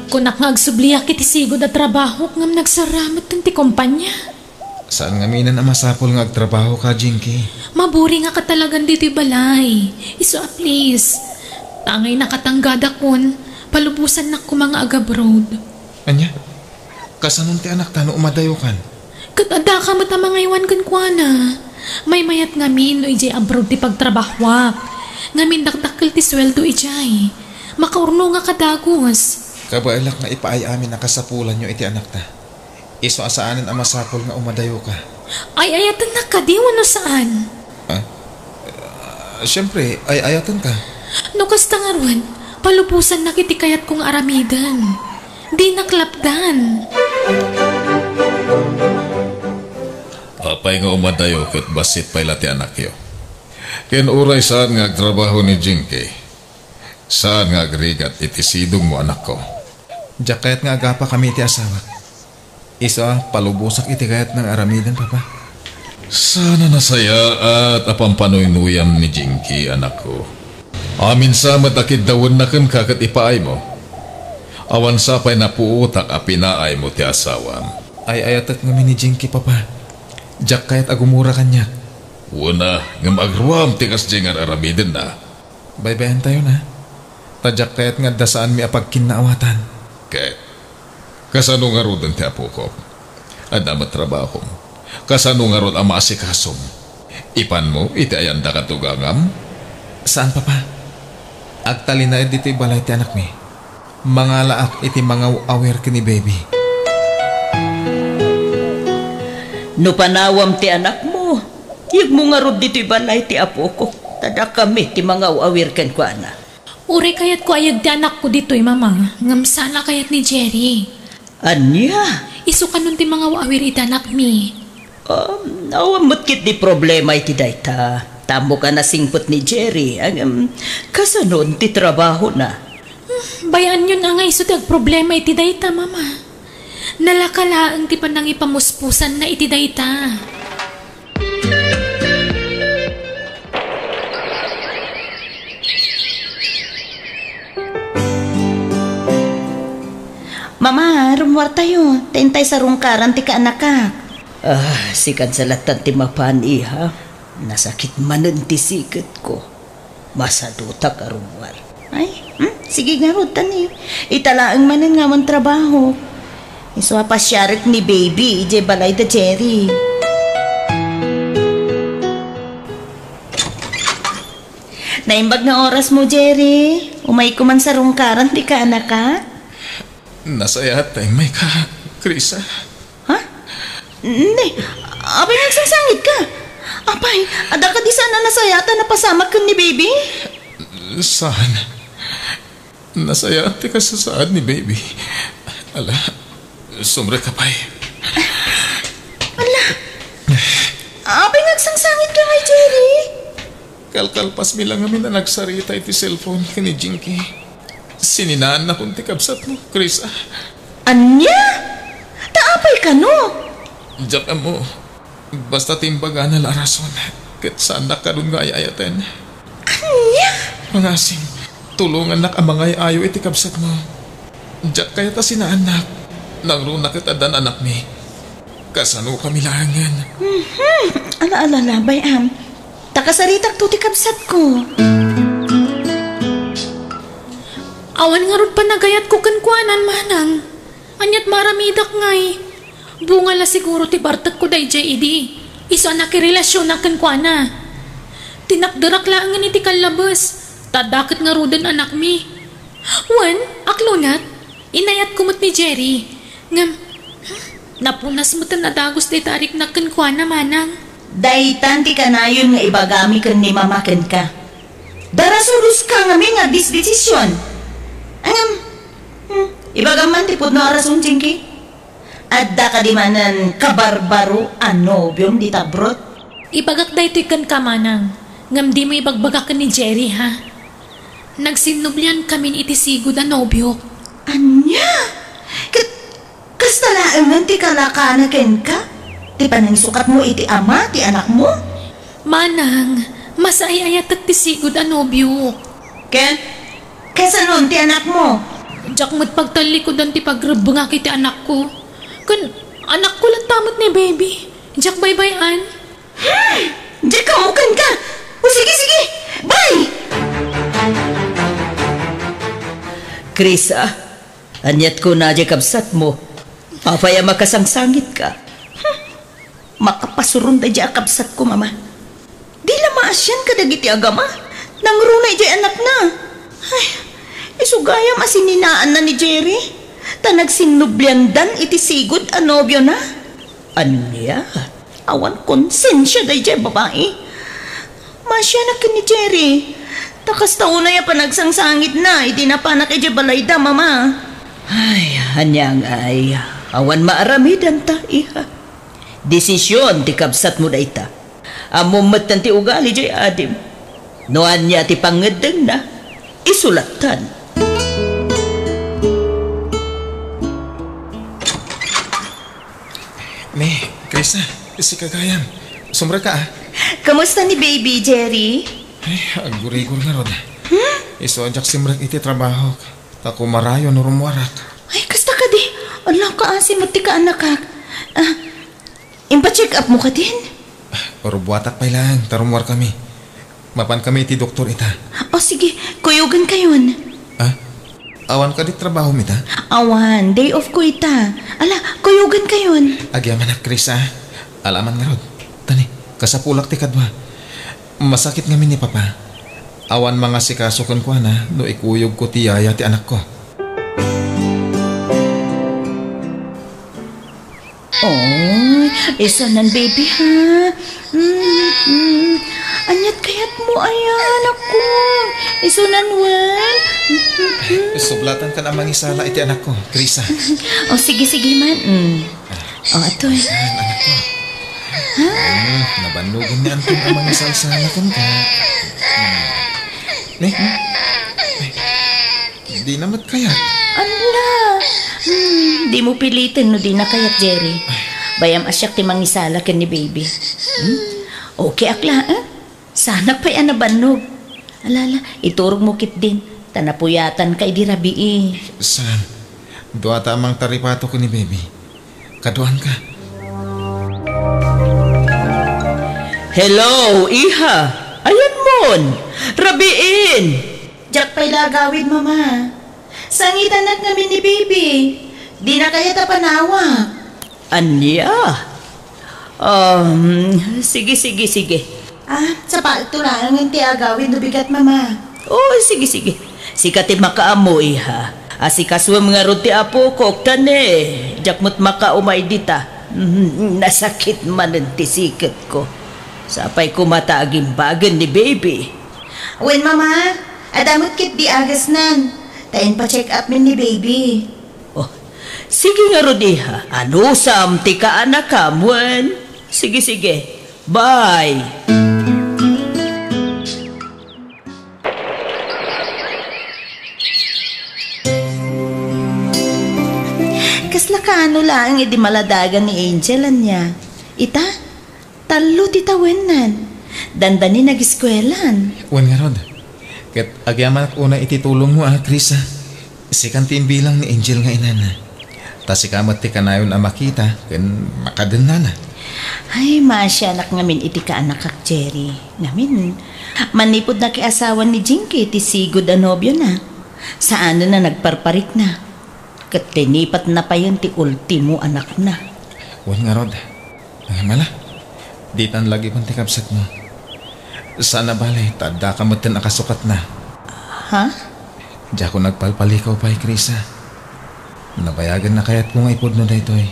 Kunak nga agsubliak iti sigud a trabahok ngem nagsarametten ti kompania. Saan ngaminen a masapul nga agtrabahoka, Jinky. Maburingaka talagan ditoy balay. Isu a please. Tangay nakatanggadakon, palubosannak koma nga agabroad. Ania? Kasanon ti anakta no umadayokan? Ket addaka met a mangaywan kenkuana. Maymayat ngamin no idiay abroad ti pagtrabahoak. Ngamin dakdakkel ti sueldo idiay. Makaurnongak a dagus. Kabaelak nga ipaay amin a kasapulanyo iti anakta. Isu a saanen a masapul nga umadayoka. Ay-ayatennak kadi wenno saan? Ah? Ah, siempre, ay-ayatenka. No kasta ngarud, palubosannak iti kayatko nga aramiden. Dinak lapdan. Apay nga umadayo ket bassit pay la ti anakyo? Ken uray saan nga agtrabaho ni Jinky, saan nga agrigat iti sidongmo, anakko. Diak kayat nga agapakami iti asawak. Isu a palubosak iti kayatna nga aramiden, Papa. Saan a nasayaat a pampanoynuyam ni Jinky, anakko. Amin sa met a kiddawenna kenka ket ipaaymo. Awan sa pay napuotak a pinaaymo ti asawam. Ay-ayatek ngamin ni Jinky, Papa. Diak kayat a gumura kaniak. Wen a, ngem agruam ti kasdiay nga ar-aramidenna. Baybayantayon, a. Ta diak kayat nga adda saanmi a pagkinnaawatan. Ket, kasano ngaruden ti apokok? Adda met trabahom. Kasano ngarud a maasikasom? Ipanmo iti ayanda kadtugangam? Saan, Papa. Agtalinaed ditoy balay ti anakmi. Mangalaak iti mangaw-awir ken ni Baby. No panawam ti anakmo, yegmo ngarud ditoy balay ti apokok, ta dakami ti mangaw-awir kenkuana. Uray kayatko a yeg ti anakko ditoy, Mama, ngem saan a kayat ni Jerry. Ania? Isu kanon ti mangaw-awir iti anakmi. Um, awan met ketdi problema iti dayta. Ta ammok a nasingpet ni Jerry, ngem kasanon ti trabahona? Hmm, bay-anyon a nga isu ti agproblema iti dayta, Mama. Nalaka laeng ti panangipamuspusanna iti dayta. Mama, rummuartayo. Ta intay sarungkaran ti kaanakak. Ah, sikan sa lattan ti mapan, iha. Nasakit manen ti siketko. Masadutak a rummuar. Ay, hmm? Sige ngarud, tani. Ita laeng manen nga awan trabaho. Isu a pasiarek ni Baby idiay balay da Jerry. Naimbag nga orasmo, Jerry. Umayko man sarungkaran ti kaanakak. Nasayaat ta immayka, Krisa. Ha? Ne, apay nga agsangsangitka? Apay, adda kadi saan a nasayaat a napasamak ken ni Baby? Saan. Nasayaat ti kasasaad ni Baby. Ala, sumrek ka pay. Ala, apay nga agsangsangit ka ngay, Jerry? Kalkalpasmi la ngamin a nagsarita iti cellphone ken ni Jinky. Sininaannakon ti kabsatmo, Chris, a. Ania? Ta apay kano? Diak ammo. Basta ti imbagana la a rason, ket saannak kadun nga ay-ayaten. Ania? Pangasing, tulongannak a mangay-ayo iti kabsatmo. Diak kayat a sinaannak. Nangruna ket addan anakmi. Kasanokami laengen. Mhm. Ala, ala, ala, bay-am. Ta kasaritakto ti kabsatko. Awan ngarud panagayatko kenkuana, manang. Ania't maaramidak ngay? Bunga la siguro ti bartekko daydiay idi. Isu a nakirelasionak kenkuana. Tinakderak laengen iti kallabes, ta adda ket ngaruden anakmi. Wen, aklonat, inayatko met ni Jerry. Ngem, hmm, napunas met a dagus dayta a riknak kenkuana, manang. Daytan ti kanayon nga ibagami ken ni Mama kenka. Darasudoska ngamin nga agdesdesision. Ngem, hmm, ibagam man ti pudno a rason, Jinky. Adda kadi manen kabarbaro a nobiom dita abroad? Ibagak daytoy kenka, manang, ngem dimo ibagbaga ken ni Jerry, ha? Nagsinnubliankamin iti sigud a nobiok. Ania? Ket kasta laengen ti kalakana kenka? Ti panangisukatmo iti ama ti anakmo? Manang, masaay-ayatek ti sigud a nobiok. Ken, kasanon ti anakmo? Diak met pagtallikudan ti pagrebbengak iti anakko. Ken anakko latta met ni baby. Diak baybay-an. Hmm! Diak kammukenka! O sige, sige! Bye! Krisa, ania't kuna diay kabsatmo? Apay a makasangsangitka? Hmm. Makapasuron daydiay a kabsatko, Mama. Di la maasian kadagiti agama. Nangruna idiay anakna. Ay, isu gayam a sininaanna ni Jerry. Ta nagsinnubliandan iti sigud a nobiona. Ania? Awan konsensia daydiay babai. Maasianak ken ni Jerry. Ta kasta unay a panagsangsangitna idi napanak idiay balayda, Mama. Ay, ania ngay? Awan maaramidanta, iha. Desision ti kabsatmo dayta. Ammom metten ti ugali diay adim. No ania ti pangngeddengna, isu lattan. Ni, Krisa, sika gayam. Sumrek ka, a. Kumusta ni baby, Jerry? Ay, aggurigor ngarud. Hmm? Isu a diak simrek iti trabahok. Ta kumarayo no rummuarak. Ay, kasta kadi. Ala, kaasi met ti kaanakak. Ah, Impacheck up mo kadin? Urbuatak pay laeng, ta rummuarkami. Mapankami iti doktor ita. O sige, kuyogan kayon. Ah? Awan kadi trabahom ita? Awan, day off ko ita. Ala, kuyogan kayon. Agyamanak, Chris, a. Alaman ngarud. Tani, kasapulak ti kadua. Masakit ngamin ni Papa. Awan mangasikaso kenkuana no ikuyogko ti yaya ti anakko. Oy, isunan, baby, ha? Mm, mm. Ania't kayatmo, ayan, ako? Isunan, wen? Mm, mm, mm. Sublatan ka na mangisala iti anakko, Krisa. O, sige, sige man. Mm. O, atoy. Ayan, anakko. Ha? Mm, nabannogan ni Anton a mangisalsala kenka. Mm. Ne? Dina met kayat. Ala! Hmm, dimo piliten no dina kayat, Jerry. Bay-am a siak ti mangisala ken ni baby. Hmm? Okay ak la, eh? Saanak pay a nabannog. Ala, ala, iturogmo ketdin, ta napuyatanka idi rabii. Saan? Duata a mangtaripato ken ni baby. Kaduanka. Hello, iha. Ayanmon. Rabiin. Diak pay la agawid, Mama. Sangitanak ngamin ni baby. Dina kayat a panawa. Ania? Um, sige, sige, sige. Ah, sapaekto laengen ti agawid no bigat, Mama. O, sige, sige. Sika ti makaammo, iha. Asikasuem ngarud ti apokok, ta ne, diak met makaumay dita. Mm, nasakit manen ti siketko. Sapay koma ta agimbagen ni baby. Wen, Mama, adda met ketdi agasnan. Ta inpa-check up min ni baby. Oh, Sige ngarud, iha, anusam ti kaanakam wen? Sige, sige. Bye. Kasla kaano laeng idi maladagan ni Angel, ania? Ita, tallo ti tawennan. Dandani nageskuelan. Wen ngarud, ket agyamanak unay iti tulongmo a, Chris, a. Sikan ti imbilang ni Angel nga inana. Ta sika met ti kanayon a makita ken makadennana. Ay, maasianak ngamin iti kaanakak, Jerry. Ngamin, manipud nakiasawan ni Jinky ti sigud a nobiona, saanen a nagparparikna. Ket tinipatna payen ti ultimo anakna. Wen ngarud, ngem ala, ditan lagipen ti kabsatmo. Saan a bale, ta addaka metten a kasukatna. Ha? Diakon agpalpalikaw pay, Chris, a. Nabayagen a kayatko nga ipudno daytoy.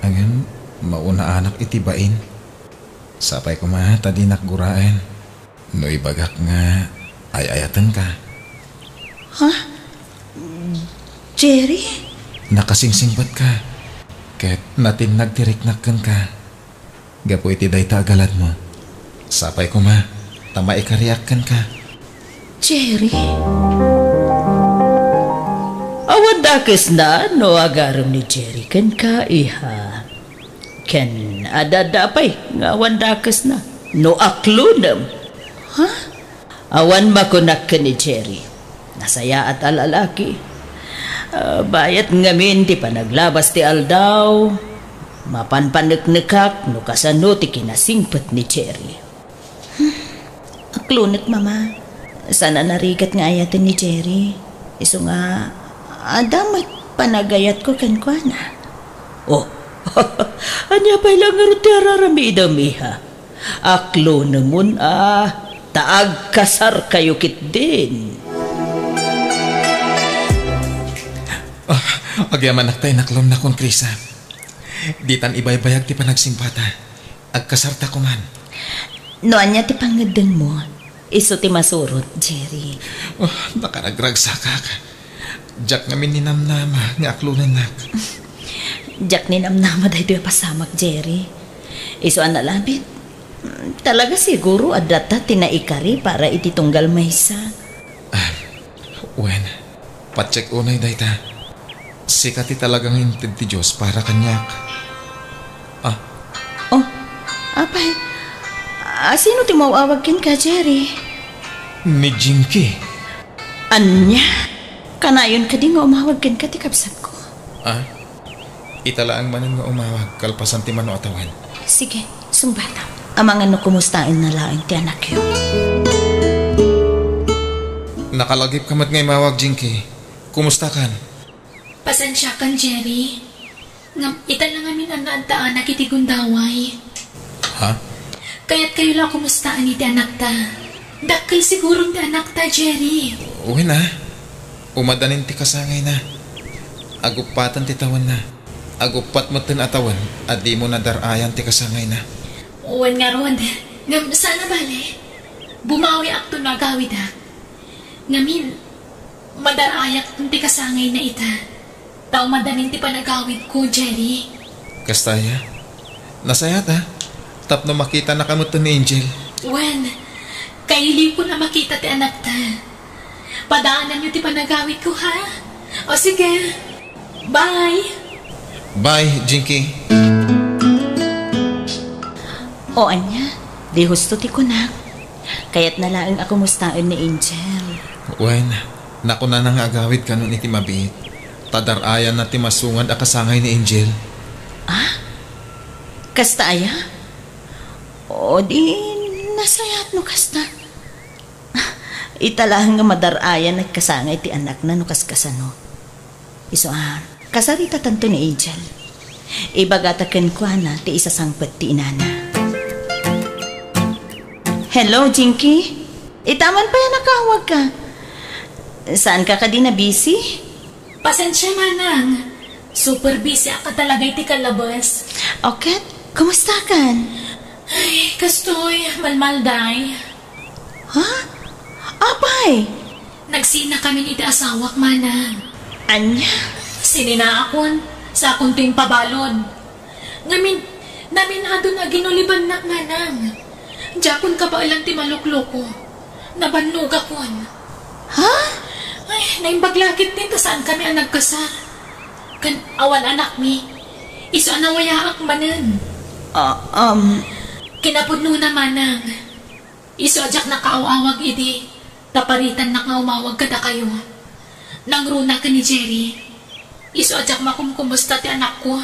Ngem, maunaanak iti bain. Sapay koma ta dinak guraen no ibagak nga ay-ayatenka. Ha? Jerry? Nakasingsingpetka, ket natinnag ti riknak kenka. Gapu iti dayta a galadmo, sapay koma ta maikariak kenka. Jerry? Awan dakesna no agarem ni Jerry kenka, iha. Ken adda pay nga awan dakesna no aklonem. Ha? Awan makunak ken ni Jerry. Nasayaat a lalaki. Ah, bayat ngamin ti panaglabas ti aldaw. Mapanpaneknekak no kasano ti kinasingpet ni Jerry. Hmm. Aklonek, Mama. Saan a narigat nga ayaten ni Jerry. Isu nga, adda met panagayatko kenkuana. Oh, ania pay la ngarud ti araramidem, iha? Aklonemon a, ta agkasarkayo ketdin. Ah, agyamanak ta inaklomnakon, Chris, a. Ditan ibaybayag ti panagsingpata. Agkasarta koman. No ania ti pangngeddengmo, isu ti masurot, Jerry. Oh, nakaragragsakak. Diak ngamin ninamnama nga aklonennak. Diak ninamnama daytoy a pasamak, Jerry. Isu a nalabit, talaga siguro adda ta ti naikari para iti tunggal maysa. Ah, wen, patiek unay dayta. Sika ti talaga nga inted ti Dios para kaniak. Ah. Oh, apay, a, sino ti umaw-awag kenka, Jerry? Ni Jinky. Ania? Kanayon kadi nga umawag kenka ti kabsatko? Ah? Ita laeng manen nga umawag kalpasan ti mano a tawen. Sige, sungbatam. Amangan no kumustaenna laeng ti anakyo. Nakalagipka met nga imawag, Jinky. Kumustakan? Pasensiakan, Jerry. Ngem ita la ngamin a naaddaanak iti gundaway. Ha? Kayatkayo la a kumustaen iti anakta. Dakkel siguron ti anakta, Jerry. Wen a. Umadanin ti kasangayna. Aguppaten ti tawenna. Aguppat metten a tawen a dimo nadar-ayan ti kasangayna. Wen ngarud, ngem saan a bale. Bumawiakto no agawidak. Ngamin, madar-ayak ti kasangayna ita. Ta umadanin ti panagawidko, Jerry. Kasta aya? Nasayaat a. Tapno makitanaka met ni Angel. Wen, kailiwkon a makita ti anakta. Padaananyo ti panagawidko, ha? O sige. Bye. Bye, Jinky. O ania, di husto ti kunak. Kayatna laeng a kumustaen ni Angel. Wen, nakunana nga agawid kanon iti mabiit. Ta dar-ayanna ti masungad a kasangay ni Angel. Ah? Kasta aya? O di, nasayaat no kasta. Ita laeng nga madar-ayan a kasangay ti anakna no kaskasano. Isu a, kasaritatanto ni Angel. Ibagata kenkuana ti isasangpet ti inana. Hello, Jinky. Ita man pay a nakaawagka. Saanka kadi nabisi? Pasensia, manang. Super busy ak talaga iti kalabas. O ket, kumustakan? Ay, kastoy, malmalday. Ha? Apay? Nagsinakamin iti asawak, manang. Ania? Sininaakon, sakonto impabalud. Ngamin, naminadon a ginulibannak, manang. Diakon kabaelan ti malukloko. Nabannogakon. Ha? Ay, naimbag la ketdin ta saankami a nagkasar. Ken awan anakmi. Isu a nawayaak manen. Ah, um. Kinapudnona, manang. Isu a diak nakaaw-awag idi, ta paritannak nga umawag kadakayo. Nangruna ken ni Jerry. Isu a diak makumkumusta ti anakko.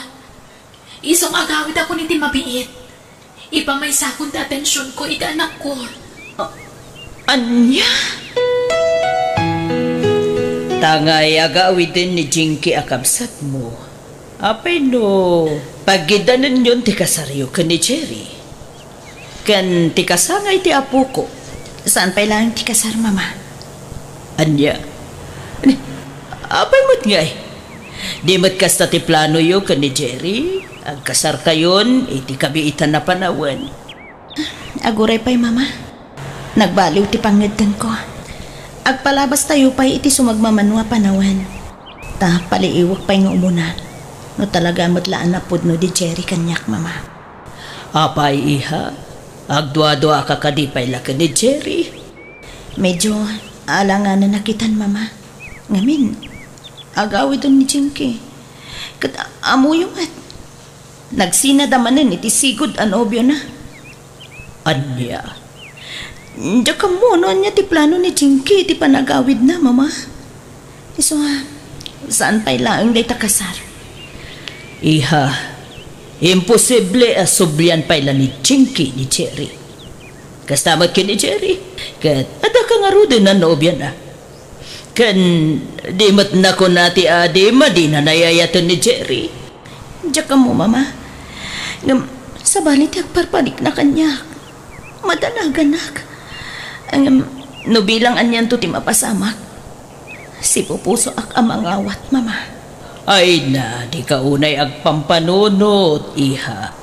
Isu nga agawidakon iti mabiit. Ipamaysakon ti atensionko iti anakko. Ah, ania? Tangay agawiden ni Jinky a kabsatmo. Apay no pagiddanenyon ti kasaryo ken ni Jerry? Ken ti kasangay ti apoko. Saan pay laeng ti kasar, Mama? Ania? Ni, apay met ngay? Di met kasta ti planoyo ken ni Jerry? Agkasarkayon iti kabiitan a panawen. Aguray pay, Mama. Nagbaliw ti pangngedtengko. Agpalabastayo pay iti sumagmamano a panawen. Ta paliiwek pay nga umuna. No talaga met la a napudno ni Jerry kaniak, Mama. Apay, iha? Agduaduaka kadi pay la ken ni Jerry? Medyo alanganan a kitan, Mama. Ngamin, agawiden ni Jinky. Ket a-, ammoyo met. Nagsinada manen iti sigud a nobiona. Ania? Diak ammo no ania ti plano ni Jinky iti panagawidna, Mama. Isu a, saan pay laeng dayta kasar? Iha, imposible a sublian pay la ni Jinky ni Jerry. Kasta met ken ni Jerry, ket addaka ngaruden a nobiana. Ken di met nakuna ti adi madina nayayaten ni Jerry. Diak ammo, Mama. Ngem, sabali ti agparparikna kaniak. Madanaganak. Ngem, no bilang anianto ti mapasamak, sipupusoak a mangawat, Mama. Ay na, dika unay agpampanunot, iha.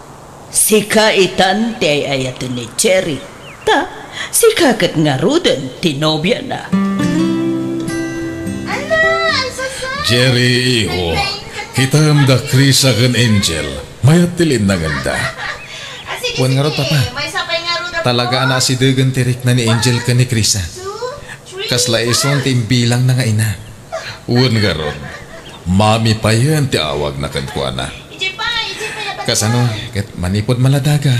Sika itan ti ay-ayaten ni Jerry. Ta, sika ket ngaruden ti nobiana. Jerry, iho, kitam da Krisa ken Angel. Mayat ti linnangenda. Wen ngarud, Papa. Talaga a naasidegen ti rikna ni Angel ken ni Krisa. Kasla isun ti imbilangna nga ina. Wen ngarud, mami payen ti awagna kenkuana. Kasano ket manipud maladaga,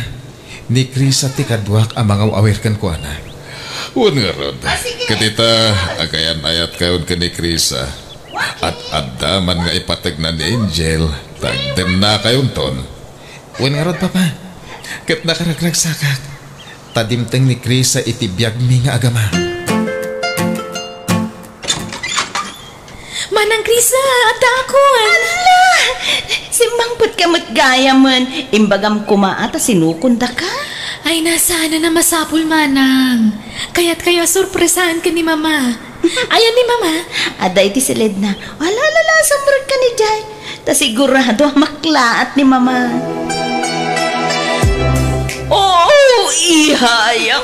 ni Krisa ti kaduak a mangaw-awir kenkuana. Wen ngarud, ket ita, agayan-ayatkayon ken ni Krisa. At adda man nga ipategna ni Angel, tagdennakayonton. Wen ngarud, Papa, ket nakaragragsakak, ta dimteng ni Krisa iti biagmi nga agama. Manang Krisa, addaakon! Ala! Simmangpetka met gayamen. Imbagam koma a ta sinukondaka. Ay, saan a masapul, Manang. Kayatkayo a sorpresaen ken ni Mama. Ayan ni Mama. Adda iti siledna. Ala, ala, ala, sumrekka idiay. Ta sigurado a maklaat ni Mama. Oo, iha, ya.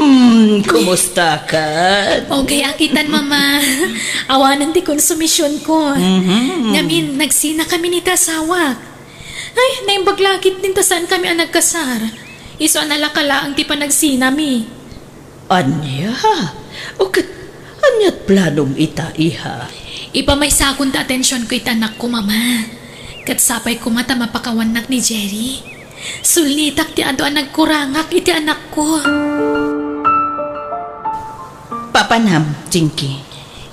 Mm, kumustakan? Okay, akitan, Mama. Awanen ti konsumisionko. Mhm. Ngamin, nagsinakami iti asawak. Ay, naimbag la ketdin ta saankami a nagkasar. Isu a nalaka laeng ti panagsinami. Ania? O ket, ania't planom ita, iha? Ipamaysakon ti atensionko iti anakko, Mama. Ket sapay koma ta mapakawannak ni Jerry. Sulnitak ti adu a nagkurangak iti anakko. Papanam, Jinky?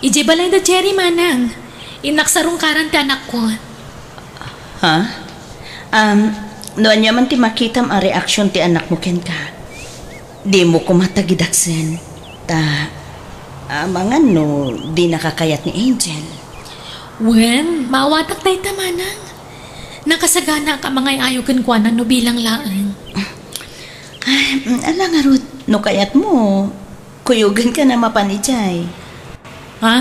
Idiay balay da Jerry, Manang. Innak sarungkaran ti anakko. Ha? Um, no ania man ti makitam a reaksion ti anakmo kenka, dimo koma tagidaksen. Ta, amangan no dinaka kayat ni Angel. Wen, maawatak dayta, Manang. Nakasaganaak a mangay-ayo kenkuana no bilang laeng. Ay, mm, ala ngarud, no kayatmo, kuyogenka a mapan idiay. Ha?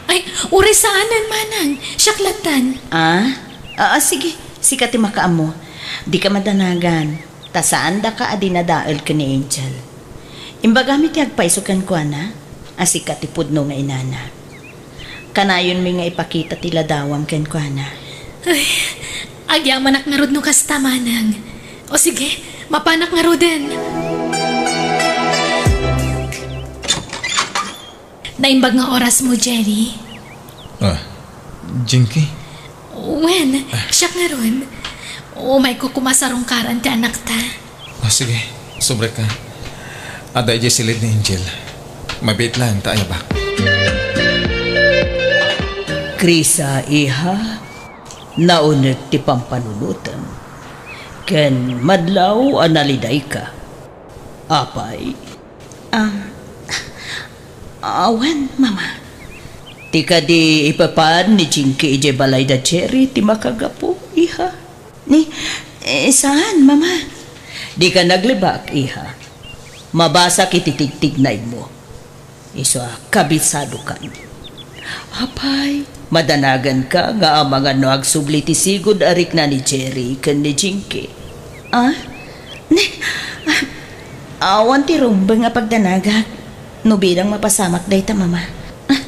Ay, uray saanen, Manang. Siak lattan. Ah? Ah, ah, sige. Sika ti makaammo. Dika madanagan. Ta saandaka a dinadael ken ni Angel. Imbagami ti agpayso kenkuana a sika ti pudno nga inana. Kanayonmi nga ipakita ti ladawam kenkuana. Ay, agyamanak ngarud no kasta, manang. O sige, mapanak ngaruden. Naimbag nga orasmo, Jerry. Ah, Jinky? Wen, siak ngarud. Umayko koma sarungkaran ti anakta. Ah, sige, subrek ka. Adda idiay silid ni Angel. Mabiit laeng ta ayabak. Krisa, iha, nauneg ti pampanunotem, ken madlaw a nalidayka. Apay? Ah, awan, Mama. Ti kadi ipapan ni Jinky idiay balay da Jerry ti makagapu, iha. Ni, eh, saan, Mama? Dika naglibak, iha. Mabasak iti tigtignaigmo. Isu a kabisadokan. Apay, madanaganka nga amangan no agsubli ti sigud a rikna ni Jerry ken ni Jinky. Ah? Ni, ah, awan ti rumbeng a pagdanagak no bilang mapasamak dayta, Mama. Ah,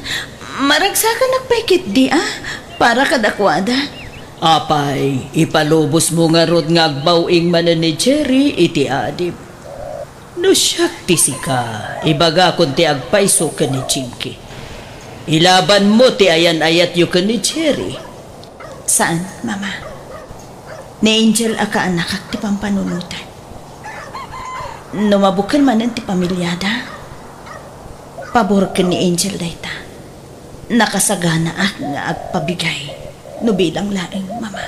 maragsakanak pay ketdi, ah, para kadakuada. Apay, ipalubosmo ngarud nga agbaw-ing manen ni Jerry iti adim. No siak ti sika, ibagakon ti agpayso ken ni Jinky. Ilabanmo ti ayan-ayatyo ken ni Jerry. Saan, Mama. Ni Angel a kaanakak ti pampanunotan. No mabukel manen ti pamiliada, pabor ken ni Angel dayta. Nakasaganaak nga agpabigay no bilang laeng, Mama.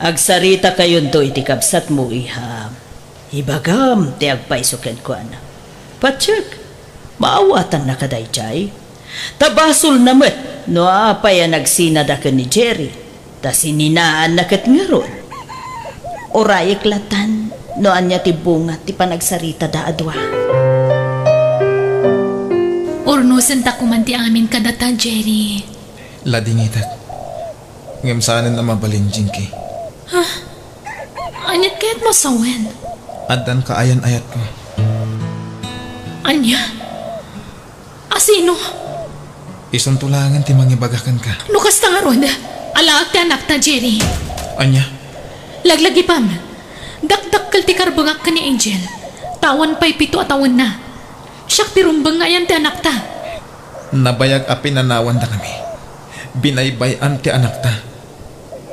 Agsaritakayonto iti kabsatmo, iha. Ibagam ti agpayso kenkuana. Patiek, maawatannaka daydiay. Ta basolna met no apay a nagsinada ken ni Jerry, ta sininaanna ket ngarud. Urayek latan no ania ti bunga ti panagsaritada a dua. Urnosenta koman ti amin kadata, Jerry. Ladingitek. Ngem saanen a mabalin, Jinky. Ha? Aniat kayatmo a sawen? Addan kaayan-ayatko. Ania? A sino? Isunto laengen ti mangibaga kenka. No kasta ngarud, alaek ti anakta, Jerry. Ania? Laglagipem. Dakdakkel ti karbengak ken ni Angel. Ta awan pay pito a tawenna. Siak ti rumbeng nga ayan ti anakta. Nabayag a pinanawandakami. Binaybay-an ti anakta.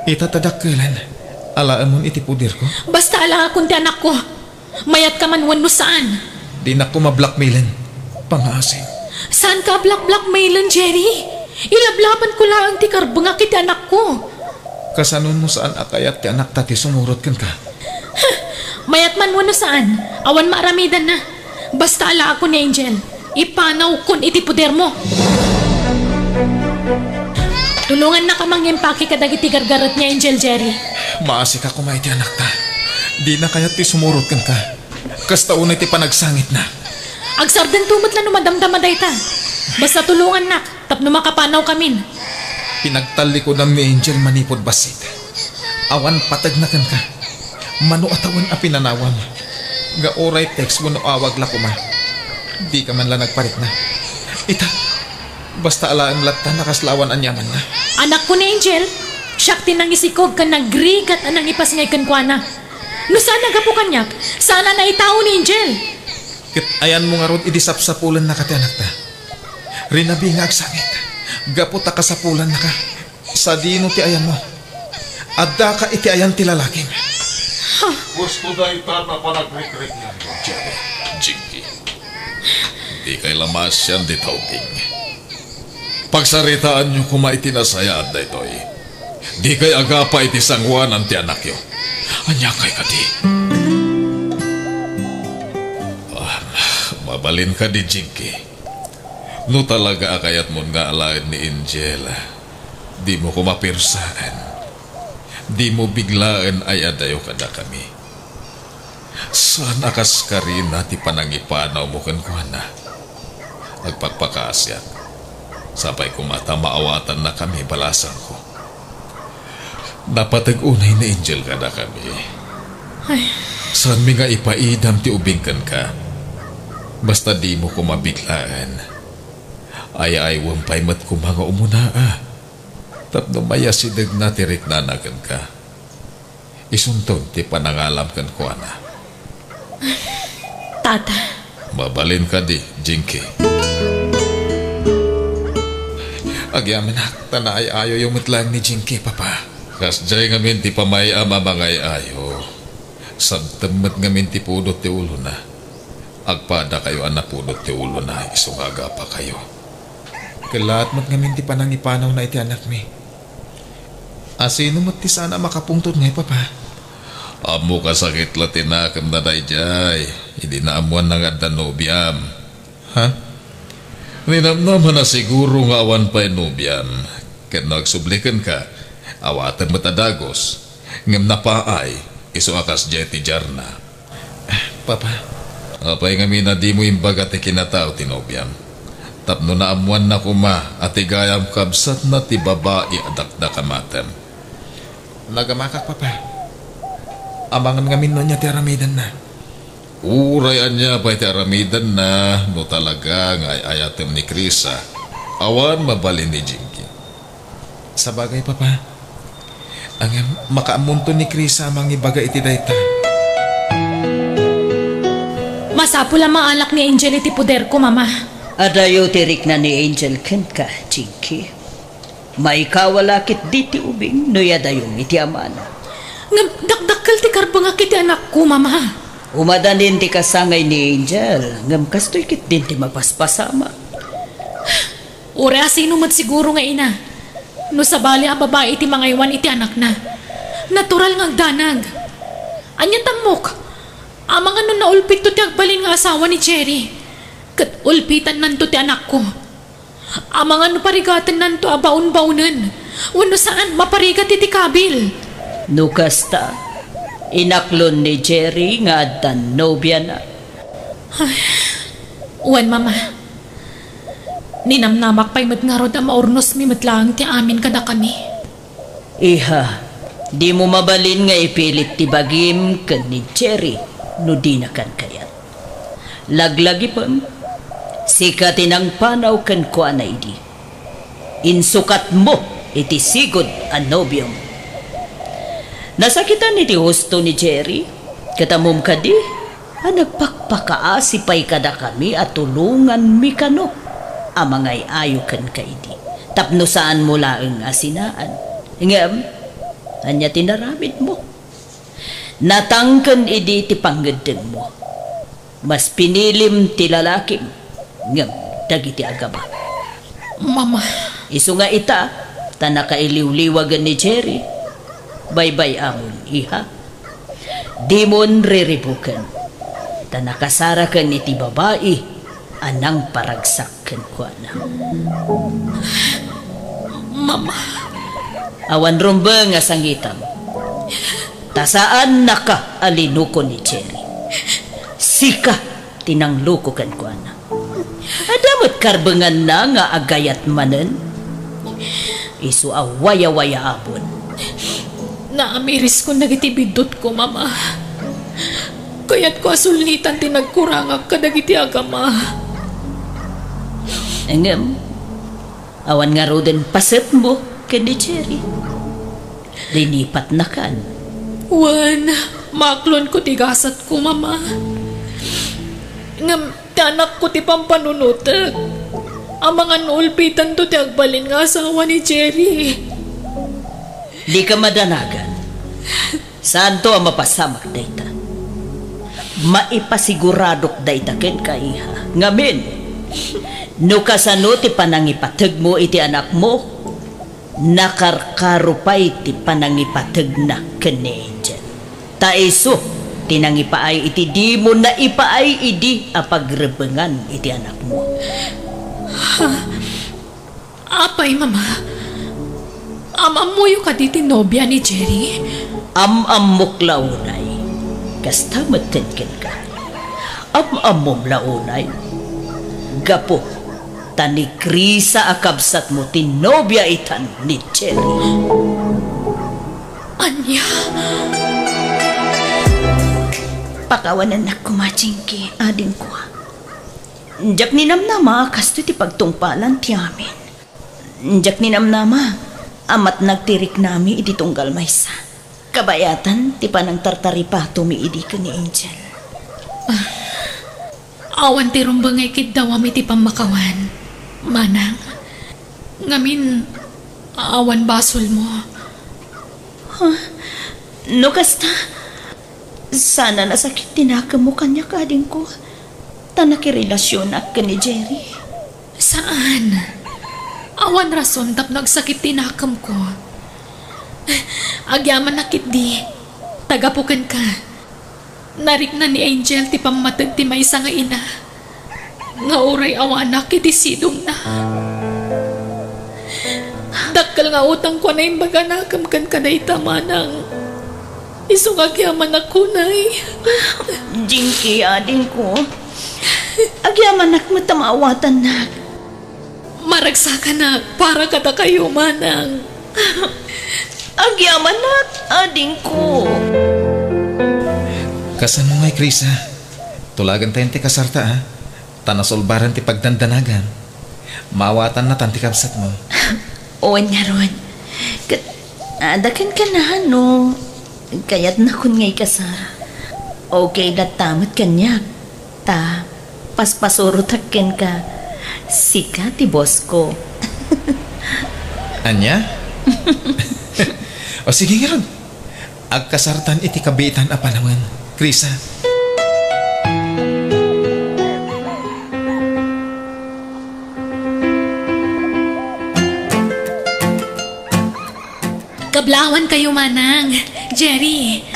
Ita ta dakkelen, alaemon iti poderko. Basta alaekon ti anakko. Mayatkaman wenno saan. Dinakko mablackmailen. Pangaasing. Saanka a black-blackmailen, Jerry. Ilablabanko laeng ti karbengak iti anakko. Kasanonmo saan a kayat ti anakta ti sumurot kenka? Mayatman wenno saan, awan maaramidanna. Basta alaekon ni Angel, ipanawkon iti podermo. Tulongannaka mangimpake kadagiti gargaret ni Angel, Jerry. Maasika koma iti anakta. Dina kayat ti sumurot kenka. Kasta unay ti panagsangitna. Agsardento met la no madamdama dayta. Basta tulongannak tapno makapanawkamin. Pinagtallikodam ni Angel manipud bassit. Awan pategna kenka. Mano a tawen a pinanawam, nga uray text wenno awag la koma, dika man la nagparikna. Ita, basta alaem latta a kaslawan aniamanna. Anakko ni Angel, siak ti nangisikog ken nagrigat a nangipasngay kenkuana. No saan a gapu kaniak, saan a naitao ni Angel. Ket ayanmo ngarud idi sapsapulennaka ti anakta. Rinabi nga agsangit, gapu ta kasapulannaka. Sadino ti ayanmo? Addaka iti ayan ti lalakim. Gusto dayta a panagrikriknanyo, Jerry. Jinky, dikay la maasian dita ubing. Pagsaritaanyo koma iti nasayaat daytoy. Dikay agapa iti sangoanan ti anakyo. Aniakay kadi? Ah, mabalin kadi, Jinky? No talaga a kayatmon nga alaen ni Angel, dimo koma pirsaen. Dimo biglaen ay-adayo kadakami. Saan a kas karina ti panangipanawmo kenkuana. Agpakpakaasiak. Sapay koma ta maawatannakami, balasangko. Napateg unay ni Angel kadakami. Ay. Saanmi nga ipaidam ti ubing kenka. Basta dimo koma biglaen. Ay-aywem pay met koma nga umunaa. Tapno mayasidegna ti riknana kenka. Isunton ti panangalam kenkuana. Tata. Mabalin kadi, Jinky? Agyamanak, ta naay-ayoyo met laeng ni Jinky, Papa. Kasdiay ngamin ti pamay-am a mangay-ayo. Sabtem met ngamin ti pudot ti ulona. Agpadakayo a napudot ti ulona isu nga agapakayo. Kellaat met ngamin ti panangipanawna iti anakmi. Asino met ti saan a makapungtot ngay, Papa? Ammok a sakit la ti nakemna daydiay idi naammoanna nga adda nobiam. Ha? Ninamnama na siguro nga awan pay nobiam. Ket no agsubli kenka, awaten met a dagus. Ngem napaay, isu a kasdiay ti diarna. Papa. Apay ngamin a dimo imbaga ti kinatao ti nobiam? Tapno naammoanna koma a ti gayam kabsatna ti babai a dakdakamatem. Nagamakak, Papa. Amangan ngamin no ania ti aramidenna. Uray ania pay ti aramidenna, no talaga nga ay-ayatem ni Krisa, awan mabalin ni Jinky. Sabagay, Papa. Ngem makaammonto ni Krisa a mangibaga iti dayta. Masapul a maalak ni Angel iti poderko, Mama. Adayo ti rikna ni Angel kenka, Jinky. Maikawala ketdi ti ubing no iyadayom iti amana. Ngem dakdakkel ti karbengak iti anakko, Mama. Umadanin ti kasangay ni Angel, ngem kastoy ketdin ti mapaspasamak. Uray asino met siguro nga ina, no sabali a babai ti mangaywan iti anakna, natural nga agdanag. Ania ti ammok? Amangan no naulpitto ti agbalin nga asawa ni Jerry, ket ulpitannanto ti anakko. Amangan no parigatennanto a baon-baonen, wenno saan, maparigat iti kabil. No kasta, inaklon ni Jerry nga addan nobiana. Ay, wen, Mama. Ninamnamak pay met ngarud a maurnosmi met laeng ti amin kadakami. Iha, dimo mabalin nga ipilit ti bagim ken ni Jerry no dinakan kayat. Laglagipem, sika ti nangpanaw kenkuana idi. Insukatmo iti sigud a nobiom. Nasakitan iti husto ni Jerry, ket ammom kadi a nagpakpakaasi pay kadakami a tulonganmi kano a mangay-ayo kenka idi, tapno saanmo laeng a sinaan. Ngem, ania ti naramidmo? Natangken idi ti pangngeddengmo. Mas pinilim ti lalakim ngem dagiti agama. Mama. Isu nga ita, ta nakailiwliwagen ni Jerry. Baybay-amon, iha. Dimon riribuken, ta nakasaraken iti babai a nangparagsak kenkuana. Mama. Awan rumbeng a sangitam. Ta saannaka a linuko ni Jerry. Sika ti nangloko kenkuana. Adda met karbenganna nga agayat manen. Isu a wayawayaamon. Naamiriskon dagiti biddutko, Mama. Kayatko a sulnitan ti nagkurangak kadagiti agama. Ngem, awan ngaruden pasetmo ken ni Jerry. Linipatnakan. Wen, maaklonko ti gasatko, Mama. Ngem ti anakko ti pampanunotek. Amangan no ulpitanto ti agbalin nga asawa ni Jerry. Dika madanagan. Saanto a mapasamak dayta. Maipasiguradok dayta kenka, iha. Ngamin, no kasano ti panangipategmo iti anakmo, nakarkaro pay ti panangipategna ken ni Angel. Ta isu ti nangipaay iti dimo naipaay idi a pagrebengan iti anakmo. Apay, Mama? Am-ammoyo kadi ti nobia ni Jerry? Am-ammok la unay. Kasta met ken kenka. Am-ammom la unay. Gapu ta ni Krisa a kabsatmo ti nobia itan ni Jerry. Ania? Pakawanennak koma, Jinky, adingko. Diak ninamnama a kastoy ti pagtungpalan ti amin. Diak ninamnama. Amat nagtiriknami idi tunggal maysa. Kabayatan ti panangtartaripatomi idi ken ni Angel. Awan ti rumbeng nga ikiddawam iti pammakawan, Manang. Ngamin, awan basolmo. Huh? No kasta, sana nasakit ti nakemmo kaniak, adingko, ta nakirelasionak ken ni Jerry. Saan. Awan rason tapno agsakit ti nakemko. Agyamanak ketdi, ta gapu kenka, narikna ni Angel ti pammateg ti maysa nga ina nga uray awanak iti sidongna. Dakkel nga utangko a naimbag a nakem kenka dayta, Manang. Isu nga agyamanak unay. Jinky, adingko. Agyamanak met a maawatannak. Maragsakanak para kadakayo, Manang. Agyamanak, adingko. Kasano ngay, Krisa? Tulagentayon ti kasarta, a? Ta nasulbaren ti pagdandanagan. Maawatannatan ti kabsatmo. Wen ngarud. Ket, adda kenka no kayatnakon nga ikasar. Okay latta met kaniak. Ta paspasurotak kenka. Sika ti bossko. Ania? O sige ngarud. Agkasartan iti kabiitan a panawen, Krisa. Kablawan kayo, Manang. Jerry.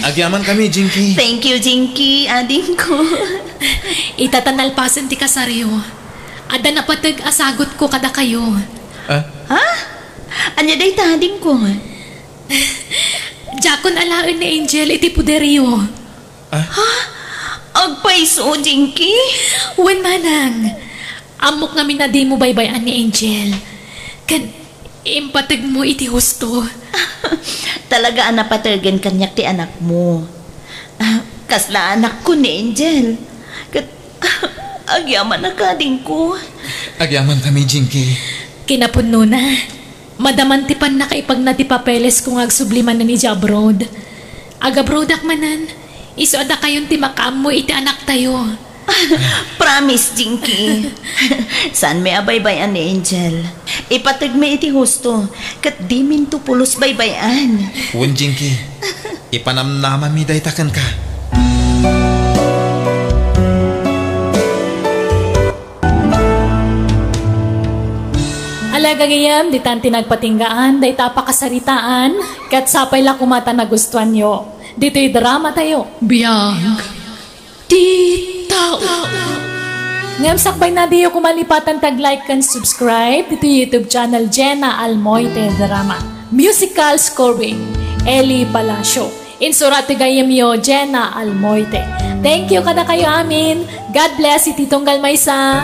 Agyamankami, Jinky. Thank you, Jinky, adingko. Ita ta nalpasen ti kasaryo, adda napateg a sagutko kadakayo. Ah? Ha? Ania dayta, adingko? Diakon alaen ni Angel iti poderyo. Ah? Ha? Agpayso, Jinky? Wen, Manang. Ammok ngamin a dimo baybay-an ni Angel. Ken impategmo iti husto. Talaga a napategen kaniak ti anakmo. Ah, kasla anakko ni Angel. Ket, agyamanak, adingko. Agyamankami, Jinky. Kinapudnona, madaman ti pannakaipagna ti papelesko nga agsubli manen idiay abroad. Agabroadak manen, isu a dakayon ti makaammo iti anaktayo. Promise, Jinky. Saanmi a baybay-an ni Angel. Ipategmi iti husto, ket diminto pulos baybay-an. Wen, Jinky. Ipanamnamami dayta kenka. Ala gagayem, ditan ti nagpatinggaan dayta a pakasaritaan, ket sapay la koma ta nagustuanyo. Ditoy drama tayo. Biag ti tao. Ngem sakbay na, diyo koma lipatan ti ag-like ken subscribe ditoy YouTube channel Jenna Almoite Drama. Musical scoring, Eli Palacio. Insurat ti gayyemyo, Jenna Almoite. Thank you kadakayo amin. God bless iti tunggal maysa.